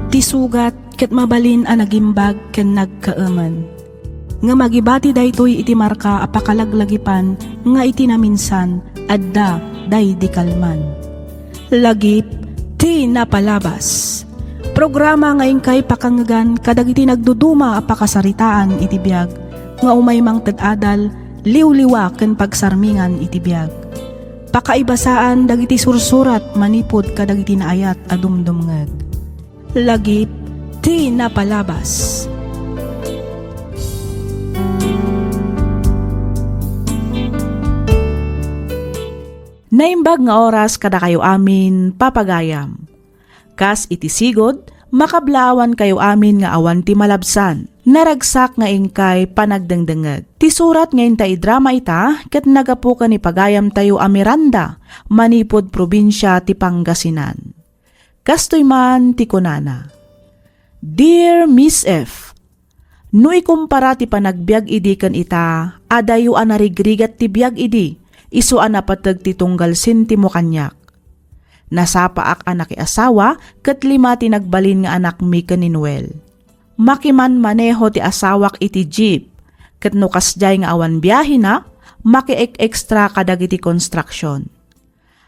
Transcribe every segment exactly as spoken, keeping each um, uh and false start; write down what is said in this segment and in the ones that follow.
Ti sugat ket mabalin a nagimbag ken nagkaemen. Ngem agibati daytoy iti marka a pakalaglagipan nga iti naminsan, adda daydi kalman. Lagip ti napalabas. Programa nga inkay pakangngegan kadagiti nagduduma a pakasaritaan iti biag nga umay mangted adal, liwliwa ken pagsarmingan iti biag. Pakaibasaan dagiti sursurat manipud kadagiti naayat a dumdumngeg. Lagip ti napalabas. Naimbag nga oras kadakayo amin, papagayam. Kas iti sigud, makablaawankayo amin nga awan ti malabsan. Naragsak nga inkay panagdengdengngeg. Ti surat nga inta idrama ita ket nagapu ken ni pagayamtayo a Miranda, manipud probinsia ti Pangasinan. Kastoy man ti kunana, "Dear Miss F, no ikumpara ti panagbiag idi ken ita, adayo a narigrigat ti biag idi, isu a napateg ti tunggal sentimo kaniak. Nasapaak a nakiasawa ket lima ti nagbalin nga anakmi ken ni Noel. Makimanmaneho ti asawak iti jeep, ket no kasdiay nga awan biahena, makiek-extra kadagiti construction.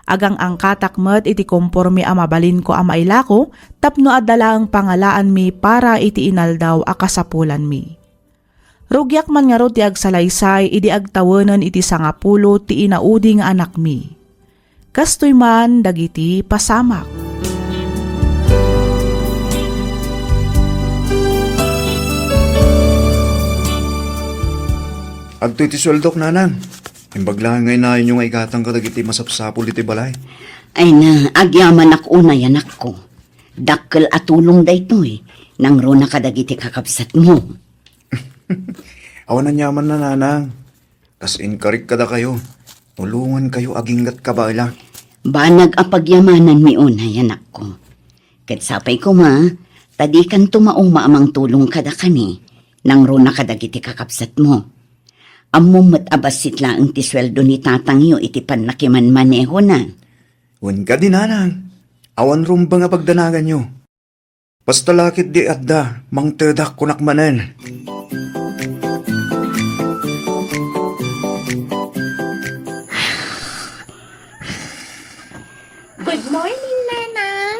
Agang-angkatak met iti komporme a mabalinko a mailako tapno adda laeng pangalaanmi para iti inaldaw a kasapulanmi. Rugiak man ngarud ti agsalaysay idi agtawenen iti sangapulo ti inaudi nga anakmi. Kastoy man dagiti pasamak." Adtoy ti sueldok, nanang. Imbag laeng nga inayonyo nga igatang kadagiti masapsapul iti balay. Ay na, agyamanak unay, anakko. Dakkel a tulong daytoy, nangruna kadagiti kakabsatmo. Awan aniamanna, nanang. Kas inkarik kadakayo, tulongankayo aginggat kabaelak. Banag a pagyamananmi unay, anakko. Ket sapay koma, ta dikanto mauma a mangtulong kadakami, nangruna kadagiti kakabsatmo. Ammom met a bassit laeng ti sueldo ni tatangyo iti pannakimanmanehona. Wen kadi, nanang, awan rumbeng a pagdanaganyo. Basta la ketdi adda, mangtedak kunak manen. Good morning, Nanang.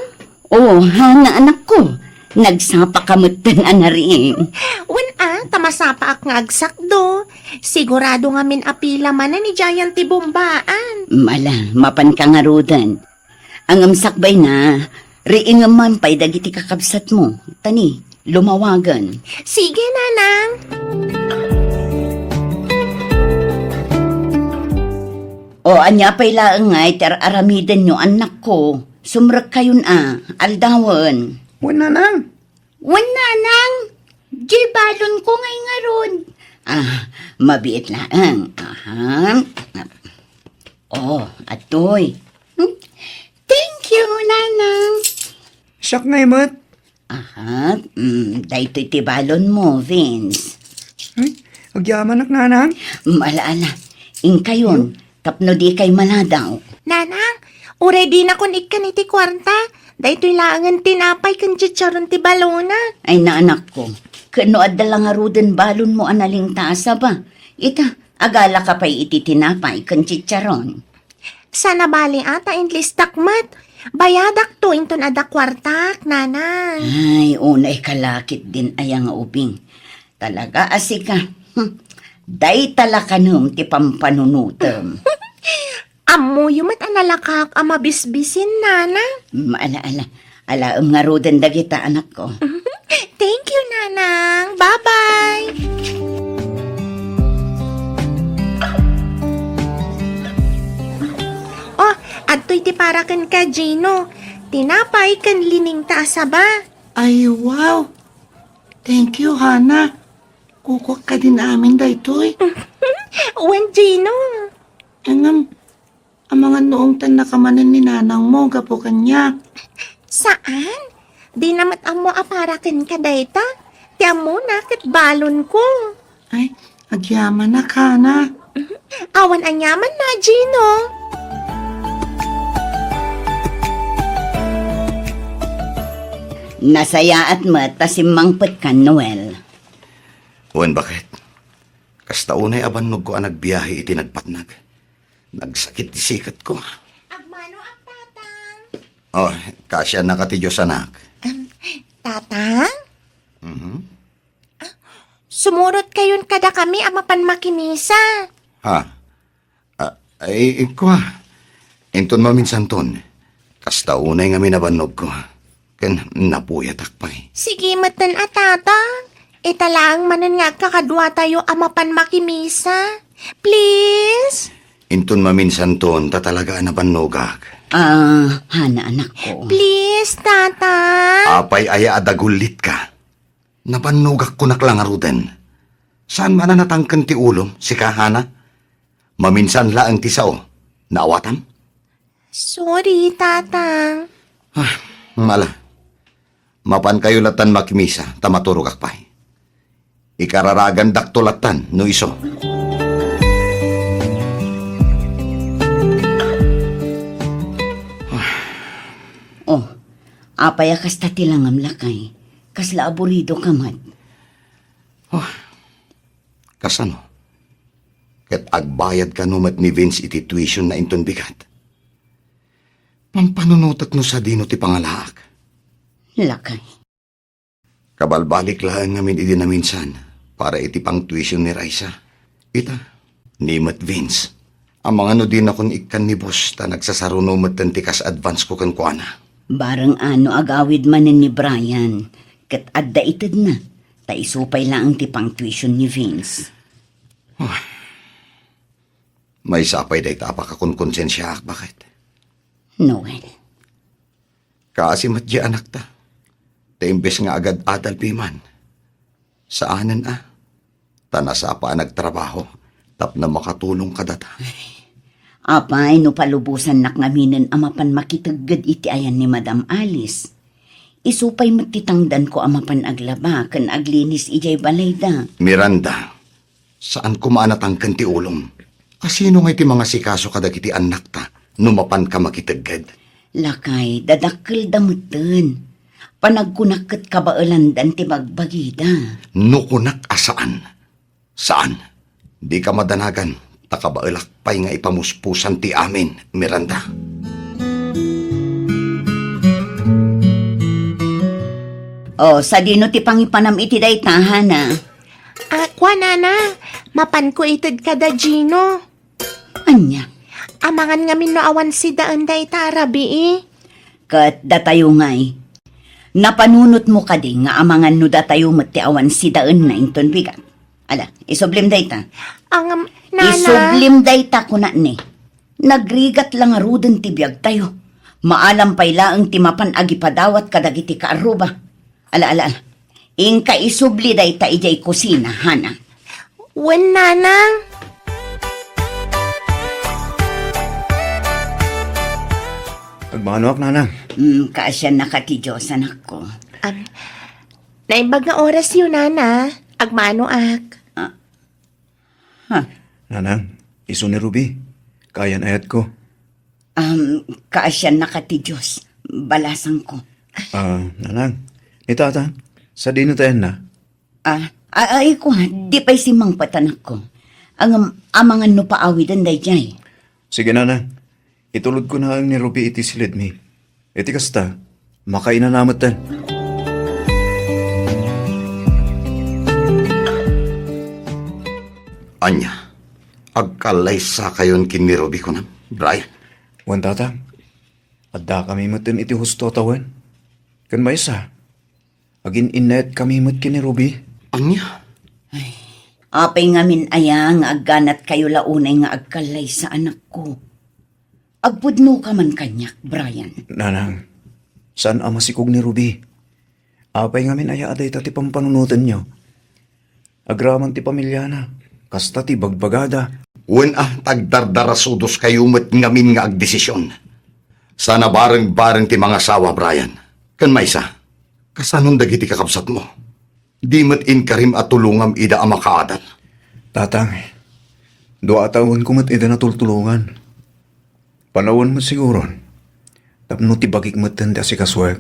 Oh, Hana, anakko. Nagsapa ka metten a nariing. Wen a, ta masapaak nga agsakdo. Sigurado ngamin a pila manen idiayen ti bombaan. Mala, mapan ka ngaruden. Ngem sakbay na, riingem man pay dagiti kakabsatmo. Tani, lumawagen. Sige, Nanang. O, ania pay laeng ngay ti ar-aramidenyo, annakko? Sumrekkayon a, aldawen. Wen, Nanang. Wen, Nanang. Diay balonko ngay ngarud. Ah, mabiit laeng. Aha. Oh, atoy. Hmm? Thank you, Nanang. Siak ngay met. Aha, mm, daytoy ti balonmo, Vince. Ay, agyamanak, Nanang. Mm, ala, ala. Inkayon, tapno dikay maladaw. Nanang, uray dinakon ikkan iti kuarta. Daytoy laengen tinapay ken chicharon ti balonak. Ay, naanakko. Ken no adda la ngaruden balonmo a nalingta a saba, ita, agalaka pay iti tinapay ken chicharon. Saan a bali a ta inlistak met. Bayadakto inton adda kuartak, Nanang. Ay, unay ka la ketdin aya nga ubing. Talaga a sika. Hmm. Dayta la kanem ti pampanunotem. Ammoyo met a nalakaak a mabisbisin, Nanang. Mm, ala, ala. Alaem ngaruden dagita, anakko. Thank you, Nanang. Bye-bye. Oh, adtoy ti para kenka, Gino. Tinapay ken liningta a saba. Ay, wow! Thank you, Hana. Kukuak kadin amin daytoy. Wen, Gino. Ngem, amangan no ungtannaka manen ni nanangmo gapu kaniak. Saan? Dina met ammo a para kenka dayta. Ti ammona ket balonko. Ay, agyamanak, Hana. Awan aniamanna, Gino. Nasayaat met ta simmangpetkan, Noel. Wen, baket. Kasta unay a bannogko a nagbiahe iti nagpatnag. Nagsakit ti siketko. Agmano, Tatang. Oh, kaasiannaka ti Dios, anak. Em, Tatang? Mhm. Sumurotkayon kadakami a mapan makimisa. Ha? Ah, ay, kua. Inton maminsanton, kasta unay ngamin a bannogko. Ken napuyatak pay. Sige metten a, Tatang. Ita laeng manen nga agkakaduatayo a mapan makimisa. Please? Inton maminsanton, ta talaga a nabannogak. Ah, Hana, anakko. Please, Tatang. Apay aya a dagullitka? Nabannogak kunak la ngaruden. Saan man a natangken ti ulom, sika, Hana? Maminsan laeng ti sao. Naawatam? Sorry, Tatang. Ah, mala. Mapankayo lattan makimisa, ta maturogak pay. Ikararagandakto lattan, no isu. Oh, apay a kasta ti langam, lakay? Kasla aburido ka met. Oh, kasano? Ket agbayad kano met ni Vince iti tuition na inton bigat. Pampanunotek no sadino ti pangalaak. Lakay. Kabalbalik laeng ngamin idi naminsan para iti pangtuition ni Raisa. Ita, ni met Vince. Amangan no dinakon ikkan ni boss ta nagsasaruno metten ti kas advance ko kenkuana. Bareng ano agawid manen ni Brian, ket adda itedna, ta isu pay laeng ti pangtuition ni Vince. Ah. Maysa pay dayta a pakakonkonsensiaak, baket. Noel. Kaasi met di anakta. Ta imbes nga agad-adal piman. Saanen a. Ta nasapa a nagtrabaho tapno makatulong kadata. Apay no palubosannak ngaminen a mapan makitegged iti ayan ni Madam Alice. Isu pay met ti tangdanko a mapan aglaba ken aglinis idiay balayda. Miranda, saan koma a natangken ti ulom. Kasino ngay ti mangasikaso kadagiti annakta no mapanka makitegged? Lakay, dadakkelda metten. Panagkunak ket kabaelandan ti bagbagida. No kunak a saan, saan. Dika madanagan, ta kabaelak pay nga ipamuspusan ti amin, Miranda. O, sadino ti pangipanam iti dayta, Hana? A, kua, Nana, mapanko ited kada Gino. Ania? Amangan ngamin no awan sidaen dayta a rabii. Ket datayo ngay. Napanunotmo kadi nga amangan no datayo met ti awan sidaenna inton bigat? Ala, isublim dayta. Ngem, Nana. Isublim dayta, kunani. Nagrigat la ngaruden ti biagtayo. Maalam pay laeng ti mapan agipadawat kadagiti kaarruba. Ala, ala, ala. Inka isubli dayta idiay kusina, Hana. Wen, Nanang. Agmanoak, Nanang. Mm, kaasiannaka ti Dios, anakko. Am, naimbag nga orasyo, Nana. Agmanoak. Ah. Ha? Nanang, isu ni Ruby. Kayan-ayatko. Um, kaasiannaka ti Dios, balasangko. Ah, Nanang, ni Tata, sadino ti ayanna? Ah, a-, ay ko, di pay simmangpet, anakko. Ngem, amangan no paawiden daydiay. Sige, Nanang. Itulodko laeng ni Ruby iti silidmi. Iti kasta, makainana metten. Ania, agkallaysakayon ken ni Ruby, kunam, Brian? Wen, Tata. Addakami metten iti husto a tawen. Ken maysa, agin-innayatkami met ken ni Ruby. Ania? Ay, apay ngamin aya nga agganatkayo la unay nga agkallaysa, anakko? Agpudnoka man kaniak, Brian. Nanang, saan a masikog ni Ruby. Apay ngamin aya a dayta ti pampanunotenyo? Agraman ti pamiliana, kasta ti bagbagada. Wen a, ta agdardarasudoskayo met ngamin nga agdesisyon. Saan a bareng-bareng ti mangasawa, Brian. Ken maysa, kasanon dagiti kakabsatmo? Di met inkarim a tulongam ida a makaadal. Tatang, dua a tawenko met ida natultulongan. Panawen met siguron, tapno ti bagik metten ti asikasuek.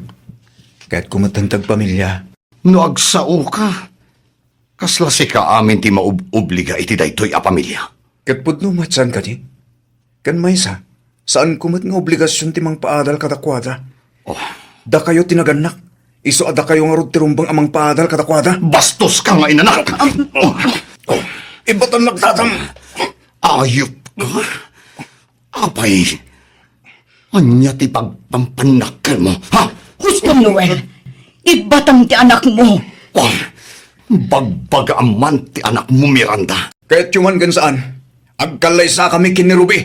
Kayatko met ti agpamilia. No agsaoka, kasla sika amin ti maub-obliga iti daytoy a pamilia. Ket pudno met saan kadi? Ken maysa, saanko met nga obligasion ti mangpaadal kadakuada. Oh. Dakayo ti nagannak. Isu a dakayo ngarud ti rumbeng a mangpaadal kadakuada. Bastos ka nga inanak! Oh. Ibatannak, Tatang. Ayup ka. Apay, ania ti pagpampannakmo, ha? Husto, Noel. Ibbatam ti anakmo. Oh, bagbaga man ti anakmo, Miranda. Kayatyo man ken saan, agkallaysakami ken ni Ruby.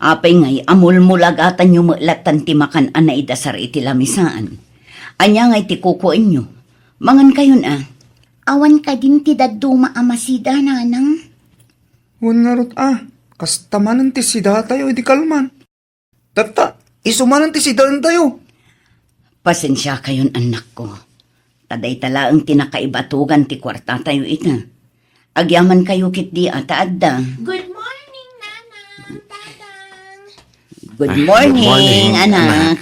Apay ngay a mulmulagatanyo met lattan ti makan a naidasar iti lamisaan? Ania ngay ti kukuenyo? Mangankayon a. Awan kadin ti dadduma a masida, nanang? Wen ngarud a, kasta manen ti sidatayo idi kalman. Tatta, isu manen ti sidaentayo. Pasensiakayon, annakko. Ta dayta laeng ti nakaibatogan ti kuartatayo ita. Agyamankayo ketdi a ta adda. Good morning, Nanang, Tatang. Good Ah, good morning, morning, anak. anak.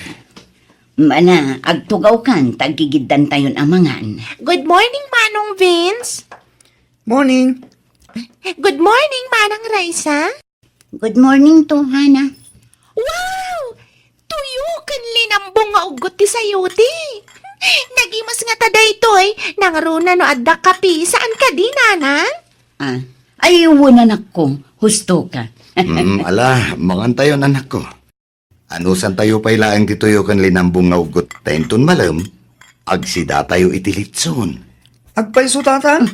Mana, agtugawkan, ta agigiddantayon a mangan. Good morning, Manong Vince. Morning. Good morning, Manang Raisa. Good morning, Tuhana. Wow! Tuyo ken linambong nga uggot ti sayote. Nagimas ngata daytoy, nangruna no adda kape, saan kadi, Nanang? Ah, ay, wen, anakko, husto ka. Mm, ala, mangantayon, anakko. Anusantayo pay laeng ti tuyo ken linambong nga uggot ta inton malem, agsidatayo iti litson. Agpayso, Tatang?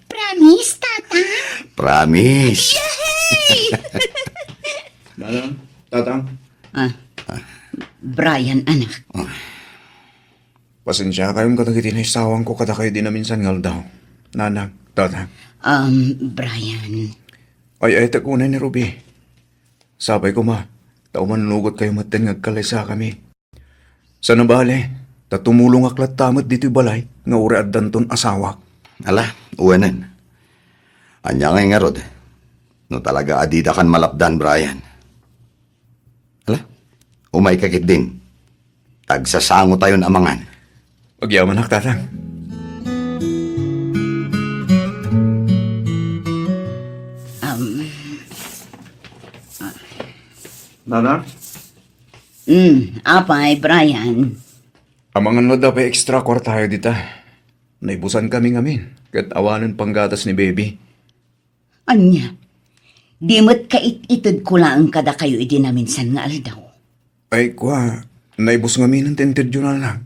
Promise, Tatang? Promise. Yehey! Nanang, Tatang. Ah, Brian, anak. Ah. Pasensiakayon kadagiti naisawangko kadakayo idi naminsan nga aldaw. Nanang, Tatang. Um, Brian. Ay, ay, ta kunay ni Ruby. Sapay koma, ta umannugot kayo metten nga agkallaysakami. Sana bale, ta tumulongak latta met ditoy balay nga uray addanton asawak. Ala, uwenen. Ania ngay ngarud? No talaga a didakan malapdan, Brian. Ala, umayka ketdin. Tagsasangotayon a mangan. Agyamanak, Tatang. Um, Nanang? Mm, apay, Brian? Amangan no adda pay extra kuartayo dita. Naibusankami ngamin, ket awanen panggatas ni Baby. Ania? Di met kait-itedko laeng kadakayo idi naminsan nga aldaw. Ay, kua, naibus ngamin ti intedyo, Nanang.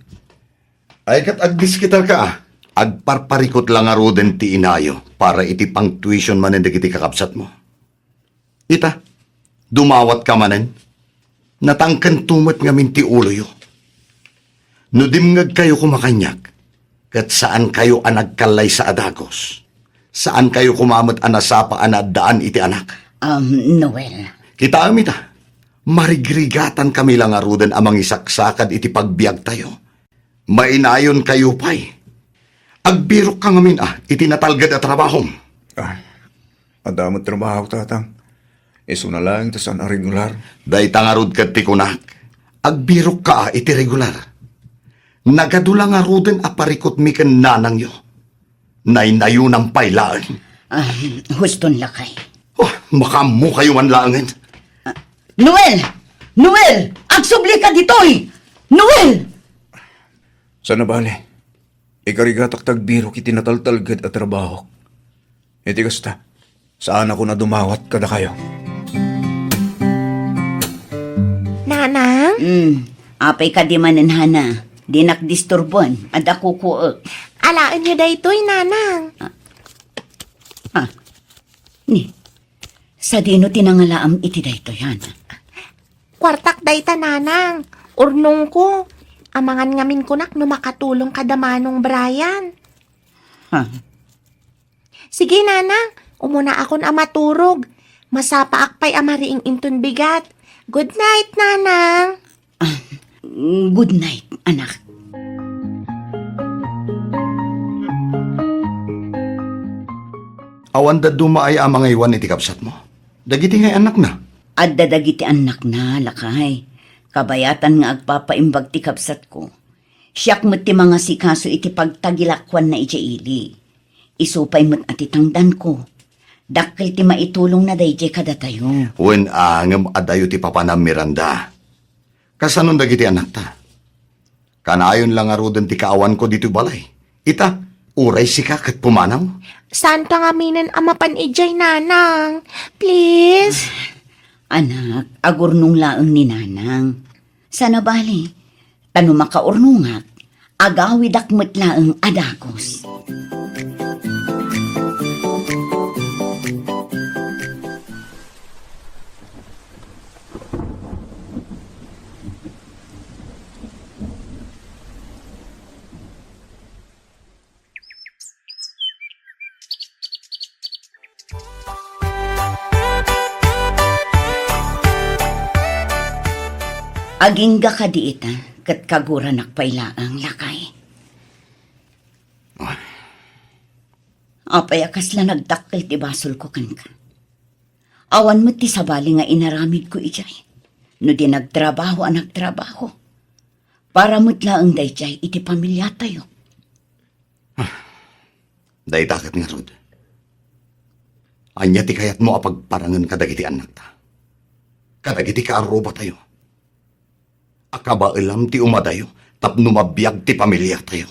Ay, ket agdiskitalka, ah. Agparparikut la ngaruden ti inayo para iti pang-tuition manen dagiti kakabsatmo. Ita, dumawatka manen. Natangkento met ngamin ti uloyo. No dimngegkayo koma kaniak, ket saankayo a nagkallaysa a dagus. Saankayo koma met a nasapa a naaddaan iti anak. Um, Noel. Kitaem ita, marigrigatankami la ngaruden a mangisaksakad iti pagbiagtayo. Mainayonkayo pay. Agbirokka ngamin a iti natalged a trabahom. Ah, adda met trabaho, Tatang. Isuna laeng ta saan a regular. Dayta ngarud ket ti kunak. Agbirokka a iti regular. Nagadu la ngaruden a parikutmi ken nanangyo. Naynayonam pay laeng. Ah, huston lakay. Oh, makaammokayo man laengen. Ah, Noel! Noel! Agsublika ditoy! Noel! Sana bale, ikarigatak ta agbirok iti nataltalged a trabahok. Iti kasta, saanakon a dumawat kadakayo. Nanang? Mm, apay kadi manen, Hana? Dinak disturboen, adda kukuek. Alaenyo daytoy, Nanang. Ah. Ah. Ni, sadino ti nangalaam iti daytoy, Hana? Kuartak dayta, Nanang. Urnongko. Amangan ngamin kunak no makatulong kada Manong Brian. Ha? Sige, Nanang. Umunaakon a maturog. Masapaak pay a mariing inton bigat. Good night, Nanang. Ah, good night, anak. Awan dadduma aya a mangaywan iti kabsatmo? Dagiti ngay annakna? Adda dagiti annakna, lakay. Kabayatan nga agpapaimbag ti kabsatko. Siak met ti mangasikaso iti pagtagilakuanna idiay ili. Isu pay met a ti tangdanko. Dakkel ti maitulongna daydiay kadatayo. Wen a, ngem adayo ti papanam, Miranda. Kasanon dagiti anakta? Kanayon la ngaruden ti kaawanko ditoy balay. Ita, uray sika ket pumanaw. Saanto ngaminen a mapan idiay, nanang. Please. Anak, agurnong laeng ni nanang. Saan a bali, ta no makaurnongak, agawidak met laeng a dagus. Agingga kadi ita, ket kaguranak pay laeng, lakay. Apay a kasla nagdakkel ti basolko kenka? Awan met ti sabali nga inaramidko idiay. No di nagtrabaho a nagtrabaho, para met laeng daydiay iti pamiliatayo. Dayta ket ngarud. Ania ti kayatmo a pagparangen kadagiti annakta? Kadagiti kaarrubatayo? A kabaelam ti umadayo tapno mabiag ti pamiliatayo?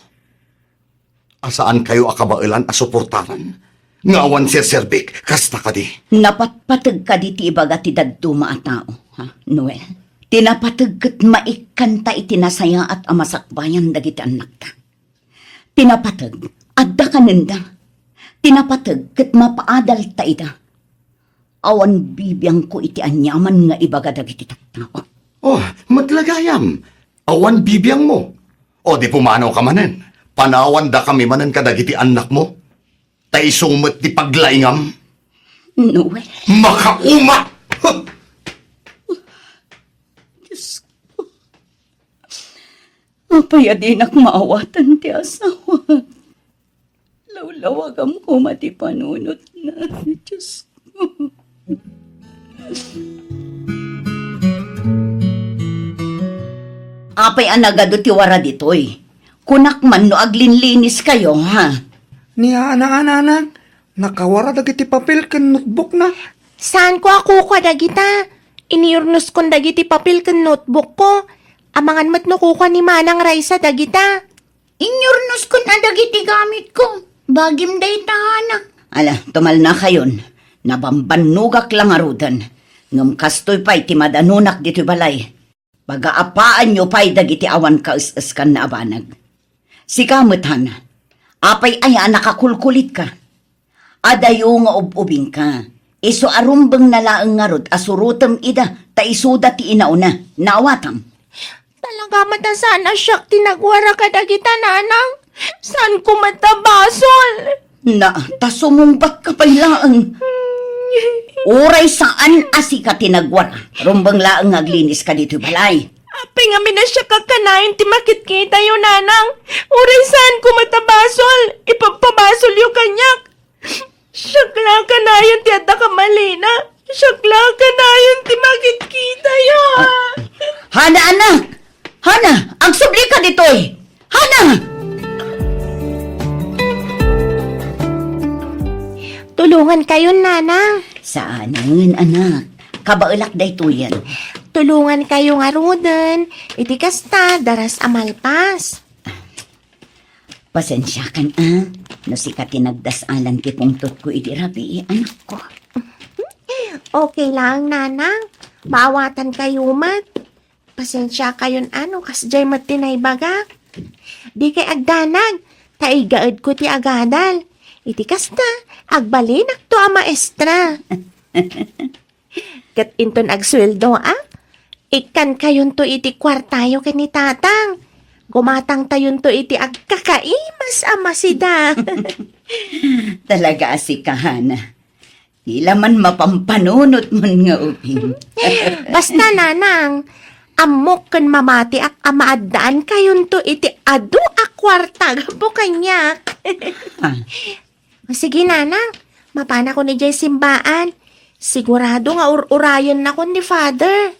A saankayo a kabaelan a suportaran nga awan serserbik, kasta kadi? Napatpateg kadi ti ibaga ti dadduma a tao, ha, Noel? Ti napateg ket maikkanta iti nasayaat a masakbayan dagiti annakta. Ti napateg, adda kanenda. Ti napateg ket mapaadalta ida. Awan bibiangko iti aniaman nga ibaga dagiti tattao. Oh, met la gayam. Awan bibiangmo. O di pumanawka manen. Panawandakami manen kadagiti annakmo. Ta isu met ti paglaingam. Noel. Makauma! Huh! Diyos ko. Apay a dinak maawatan ti asawa? Lawlawagam koma ti panunotna, Diyos ko. Apay a nagadu ti wara ditoy? Kunak man no aglinlinis kayo, ha? Ni ana-ana, anak, nakawara dagiti papel ken notebookna. Saanko a kukua dagita. Iniyurnoskon dagiti papel ken notebookko. Amangan met no kukua ni Manang Raisa dagita. Inyurnoskon a dagiti gamitko. Bagim dayta, anak. Ala, tumalnakayon. Nabambannogak la ngaruden. Ngem kastoy pay ti madanunak ditoy balay. Pagaapaanyo pay dagiti awan kaes-eskanna a banag. Sika met, Hana, apay aya a nakakulkulitka? Adayo nga ub-ubingka. Isu a rumbengna laeng ngarud a surotem ida, ta isuda ti inauna. Naawatam? Talaga met a saan a siak ti nagwara kadagita, nanang. Saanko met a basol. Na, ta sumungbatka pay laeng. Uray saan a sika ti nagwara, rumbeng laeng nga aglinis ka ditoy balay. Apay ngamin a siak a kanayon ti makitkitayo, nanang. Uray saanko met a basol, ipagpabasolyo kaniak. Siak la kanayon ti adda kamalina. Siak la kanayon ti makitkitayo. Ah, Hana, anak! Hana, agsublika ditoy! Hana! Tulongankayon, nanang. Saanen, anak. Kabaelak daytoyen. Tulongankayo ngaruden. Iti kasta, daras a malpas. Pasensiakan, a, no sika ti nagdas-alan ti pungtotko idi rabii, anakko. Okay lang, nanang. Maawatankayo met. Pasensiakayon, a, no kasdiay met ti naibagak. Dikay agdanag, ta igaedko ti agadal. Iti kasta, agbalinakto a maestra. Ket inton agsueldo, a, ikkankayonto iti kuartayo ken ni Tatang. Gumatangtayonto iti agkakaimas a masida. Talaga a sika, Hana. Dila man mapampanunotmon nga ubing. Basta, nanang, ammok ken mamatiak a maaddankayonto iti adu a kuarta gapu kaniak. Ah. O sige, nanang, mapanakon idiay simbaan. Sigurado nga ur-urayennakon ni Father.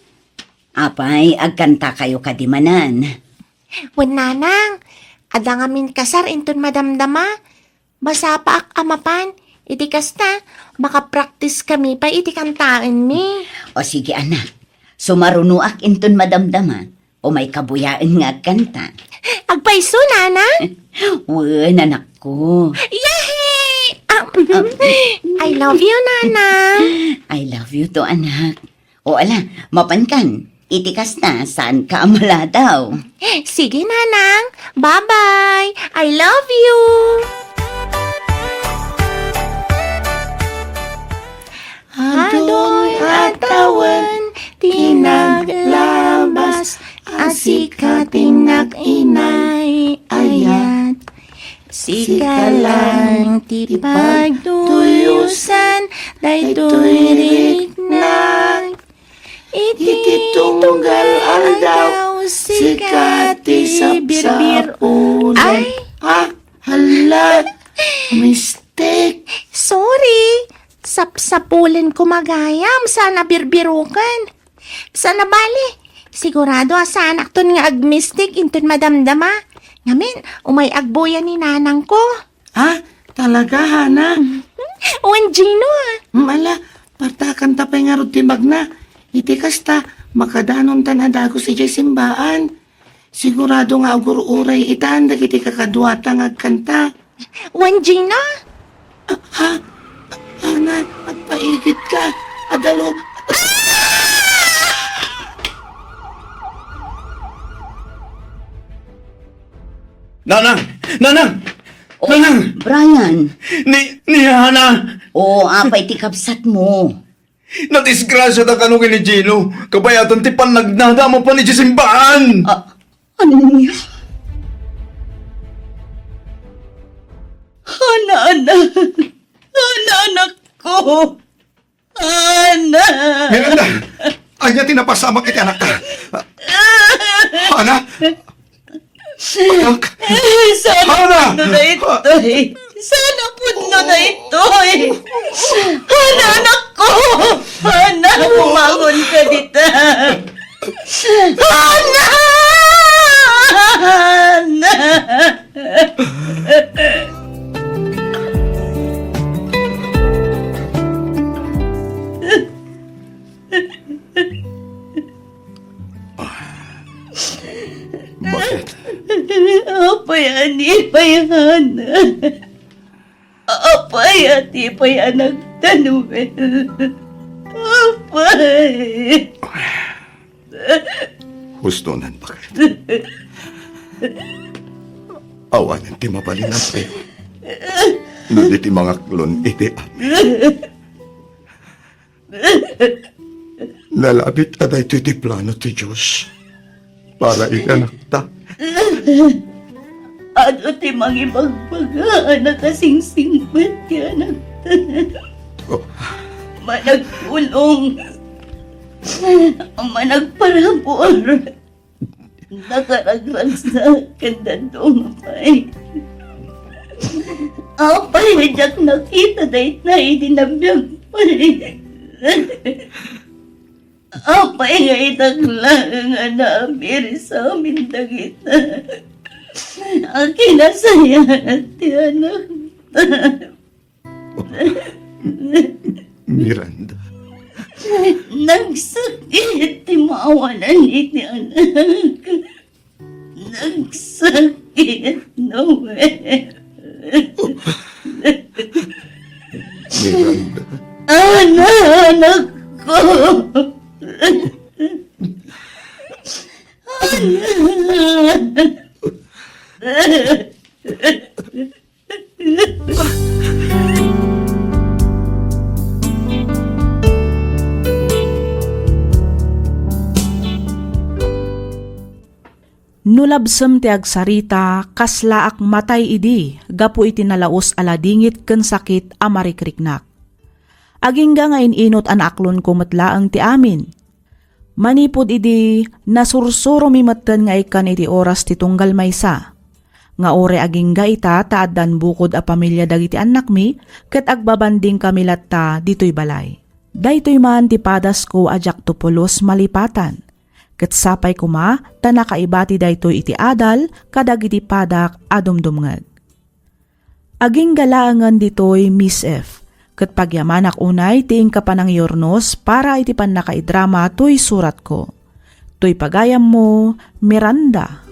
Apay, agkantakayo kadi manen? Wen, Nanang, adda ngamin kasar inton madamdama. Masapaak a mapan. Iti kasta, makapraktiskami pay iti kantaenmi. O sige, anak. Sumarunoak inton madamdama. Umay kabuyaen nga agkanta. Agpayso, Nanang? Wen, anakko. Yehey! Ah, I love you, Nanang. I love you too, anak. O ala, mapankan. Iti kasta, saanka a maladaw. Sige, Nanang. Bye-bye. I love you. Adoy a tawen ti naglabas a sika ti nag-inay-ayat. Sika lang ti pagtuyosan daytoy riknak. Iti tunggal aldaw, sika ti sapsapulan. Ay! Ah, hala, mistake. Sorry, sapsapulan ko gayam, saan a birbiruken. Saan a bali, sigurado a saanakton nga agmistake inton madamdama. Ngamin, umay agbuya ni nanangko. Ah, talaga, Hana? Wen, Gino, ah. Mm, ala, partakanta pay ngarud ti magna. Iti kasta, makadanontan a dagus idiay simbaan. Sigurado nga agur-uray itan dagiti kakaduata nga agkanta. Wen, Gino? Ah, ha? Hana, agpaigidka. Adalo. Nanang! Nanang! Oh, Nanang! Brian! Ni, ni Hana! Oh, apay ti kabsatmo? Nadisgrasiada kano ken ni Gino. Kabayatan ti pannagnada a mapan idiay simbaan! Ah, ania? Hana, anak! Hana, anakko! Ana! Miranda! Ania ti napasamak iti anakta? Ana? Anak? Sana Ana! Pudno daytoy! Sana pudno daytoy! Ana, anakko! Ana, bumangon ka dita! Ana! Ana! Bakit? Apay, ani pay, Hana? Apay, ati pay, anak ta Noel? Apay? Husto nan bakit. Awanen ti mabalin a sayo. No di ti mangaklon iti amin. Nalabit a daytoy ti plano ti Dios para iti anakta. Adu ti mangibagbaga a nakasingsingpet ti anakta. Oh. Managpulong. Managparabur. Nakaragragsak ken dadduma pay. Apay nga diak nakita dayta idi nabiag pay? Apay nga idak laeng a naabir sa amin dagita a kinasayaat ti anakta? Miranda. Nagsakit ti maawanan iti anak. Nagsakit, Noel. Miranda. Ana, anakko. Ana. No labsem ti agsarita, kaslaak matay idi gapu iti nalaus a ladingit ken sakit a marikriknak. Agingga nga in-inut a naaklonko met laeng ti amin. Manipud idi, nasursuromi metten nga ikkan iti oras ti tunggal maysa, nga uray agingga ita ta addan bukod a pamilia dagiti annakmi ket agbabandingkami latta ditoy balay. Daytoy man ti padasko a diakto pulos malipatan. Ket sapay koma ta nakaibati daytoy iti adal kadagiti padak a dumdumngeg. Agingga laengen ditoy, Miss F, ket pagyamanak unay ti inka panangiyurnos para iti pannakaidrama toy suratko. Toy pagayammo, Miranda.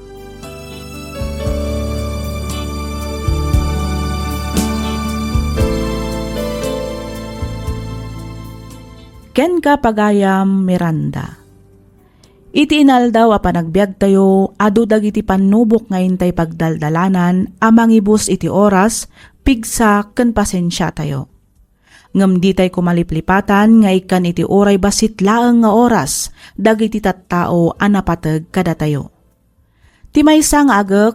Kenka, pagayam Miranda. Iti inaldaw a panagbiagtayo, adu dagiti pannubok nga intay pagdaldalanan a mangibus iti oras, pigsa, ken pasensiatayo. Ngem ditay koma liplipatan nga ikkan iti uray bassit laeng nga oras dagiti tattao a napateg kadatayo. Ti maysa nga agek,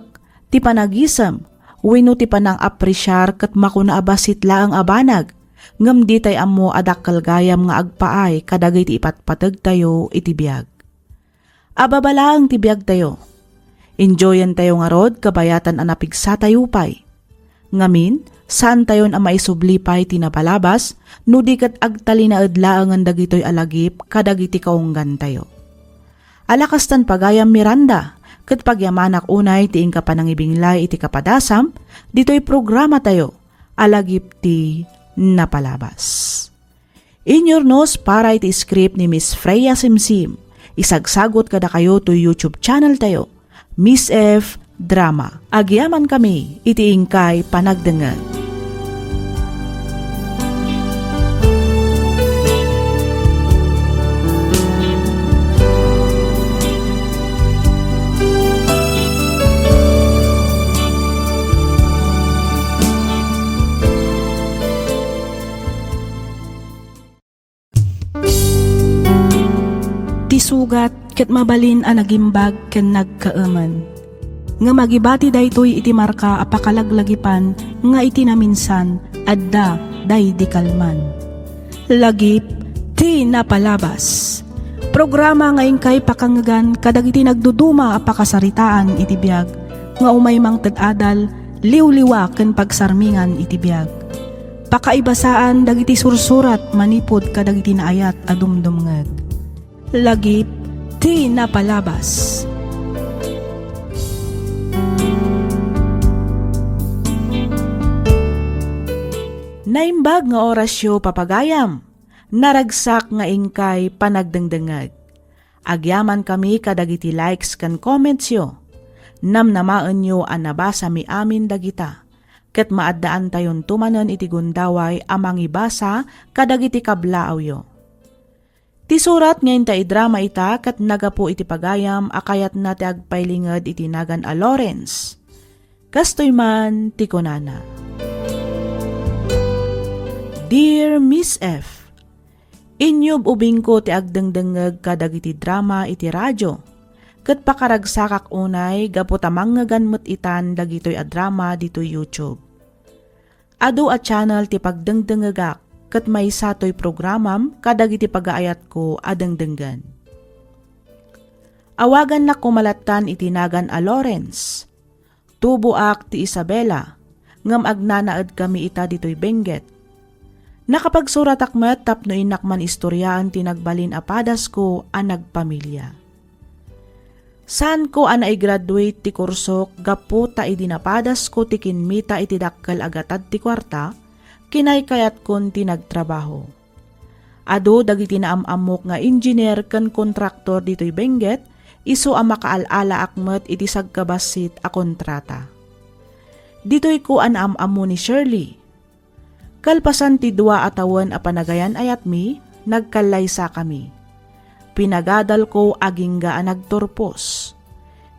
ti panagisem, wenno ti panang-apresiar ket makuna a bassit laeng a banag, ngem ditay ammo a dakkel gayam nga agpaay kadagiti ipatpategtayo iti biag. Ababa laeng ti biagtayo. Enjoyentayo ngarud kabayatan a napigsatayo pay. Ngamin, saantayon a maisubli pay ti napalabas no di ket agtalinaed laengen dagitoy a lagip kadagiti kaunggantayo. Ala kastan, pagayam Miranda, ket pagyamanak unay ti inka panangibinglay iti kapadasam ditoy programatayo a lagip ti napalabas. Inyurnos para iti script ni Miss Freya Simsim. Isagsagot kadakayo toy YouTube channel tayo, Miss F Drama. Agyamankami iti inkay panagdengngeg. Ti sugat ket mabalin a nagimbag ken nagkaemen. Ngem agibati daytoy iti marka a pakalaglagipan nga iti naminsan, adda daydi kalman. Lagip ti napalabas. Programa nga inkay pakangngegan kadagiti nagduduma a pakasaritaan iti biag nga umay mangted adal, liwliwa ken pagsarmingan iti biag. Pakaibasaan dagiti sursurat manipud kadagiti naayat a dumdumngeg. Lagip ti napalabas. Naimbag nga orasyo, papagayam. Naragsak nga inkay panagdengdengngeg. Agyamankami kadagiti likes ken commentsyo. Namnamaenyo a nabasami amin dagita, ket maaddaantayonto manen iti gundaway a mangibasa kadagiti kablaawyo. Ti surat nga inta idrama ita ket nagapu iti pagayam a kayatna ti agpailinged iti nagan a Lawrence. Kastoy man ti kunana, Dear Miss F, inyub-ubingko ti agdengdengngeg kadagiti drama iti radio, ket pakaragsakak unay gapu ta mangngegan met itan dagitoy a drama ditoy YouTube. Adu a channel ti pagdengdengngegak, ket maysa toy programam kadagiti pagaayatko a dengdenggen. Awagannak koma lattan iti nagan a Lawrence. Tuboak ti Isabela, ngem agnanaedkami ita ditoy Benguet. Nakapagsuratak met tapno innak man istoriaen ti nagbalin a padasko a nagpamilia. Saanko a naigraduate ti kursok gapu ta idi napadasko ti kimmita iti dakkel a gatad ti kuarta, kinaykayatkon ti nagtrabaho. Adu dagiti naam-ammok nga engineer ken kontraktor ditoy Benguet, isu a makaal-alaak met iti sagkabassit a kontrata. Ditoyko a naam-ammo ni Shirley. Kalpasan ti dua a tawen a panagayan-ayatmi, nagkallaysakami. Pinagadalko agingga a nagturpos.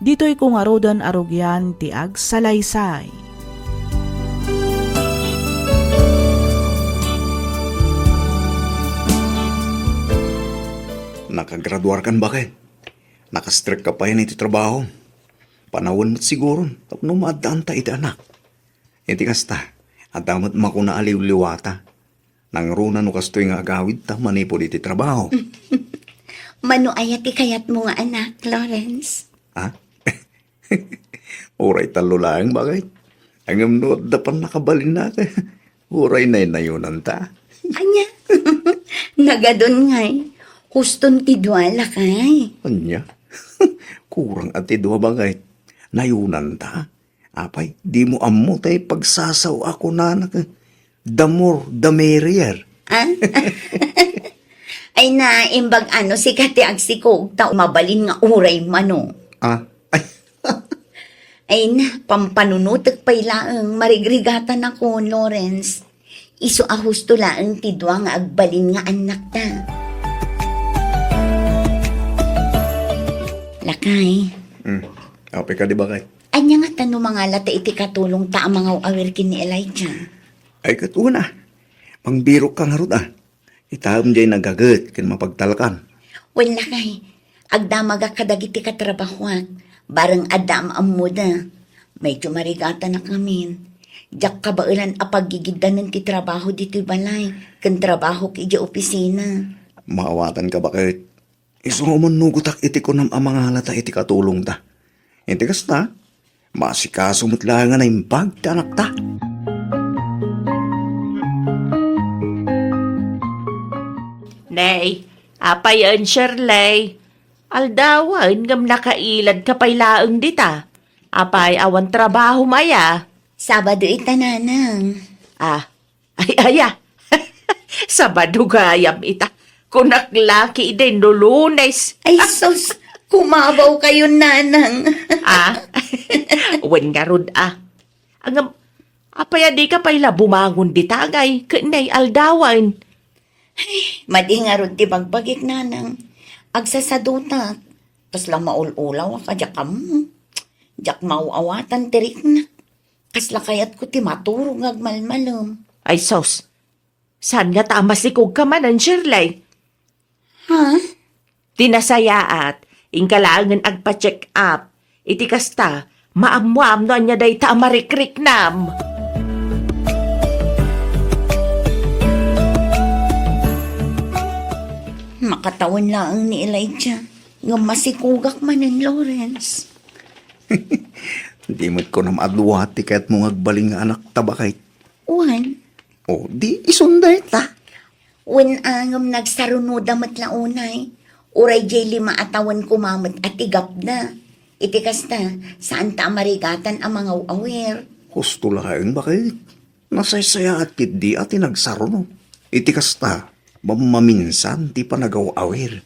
Ditoyko ngaruden a rugian ti agsalaysay. Nakagraduarkan, baket? Nakastrekka pay iti trabaho? Panawen met siguro tapno maaddaanta iti anak. Iti kasta, adda met makuna a liwliwata. Nangruna no kastoy nga agawidta manipud iti trabaho. Mano aya ti kayatmo nga anak, Lawrence? Ha? Uray tallo laeng, baket. Ngem no adda pannakabalinna, uray naynayonanta. Ania? Agadon ngay, huston ti dua, lakay. Ania? Kurang a ti dua, baket. Nayunanta. Apay, dimo ammo tay pagsasao a kunana ket, "The more, the merrier." Ah? Ay na, imbag ano, sika ti agsikog, ta mabalin nga uray mano. Ah? Ay. Ay na, pampanunotek pay laeng, marigrigatanakon, Lawrence. Isu a husto laeng ti dua nga agbalin nga annakta. Lakay. Hmm. Apay kadi, baket? Ania ngata no mangalata iti katulongta a mangaw-awir ken ni Elijah? Ay, ket una, mangbirokka ngarud, a. Itaem jay nagaget ken mapagtalkan. Wen, lakay, agdamagak kadagiti katrabahoak, bareng adda am-ammoda. Medyo marigatanak ngamin. Diak kabaelan a paggigiddanen ti trabaho ditoy balay ken trabahok idiay opisina. Maawatanka, baket. Isu nga umannugotak iti kunam a mangalata iti katulongta. Iti kasta, maasikaso met laeng a naimbag ti anakta. Nay, apay en, Shirley? Aldawen ngem nakailadka pay laeng dita. Apay, awan trabahom aya? Sabado ita, nanang. Ah, ay, aya. Sabado gayam ita. Kunak la ketdi no Lunes. Ay, sus, kumabaw kayo, nanang. Ah, wen ngarud, a. Ngem, apay a dika pay la bumangon dita ngay ket nay aldawen? Ay, madi ngarud ti bagbagik, nanang. Agsasadutak. Kasla maul-ulawak a diak ammo. Diak maaw-awatan ti riknak. Kasla kayatko ti maturog nga agmalmalem. Ay sus, saan ngata a masikogka manen, Shirley? Ha? Ti nasayaat, inka laengen agpa-check up. Iti kasta, maammoam no ania dayta a marikriknam. Makatawen laeng ni Elijah, ngem masikogak manen, Lawrence. Di met kunam a dua ti kayatmo nga agbalin nga anakta, baket. Wen. O, di isun dayta. Wen, ngem nagsarunoda met la unay. Uray diay lima a tawen koma met a ti gapda. Iti kasta, saanta a marigatan a mangaw-awir. Husto laeng, baket. Nasaysayaat ketdi a ti nagsaruno. Iti kasta, mammaminsan ti panagaw-awir.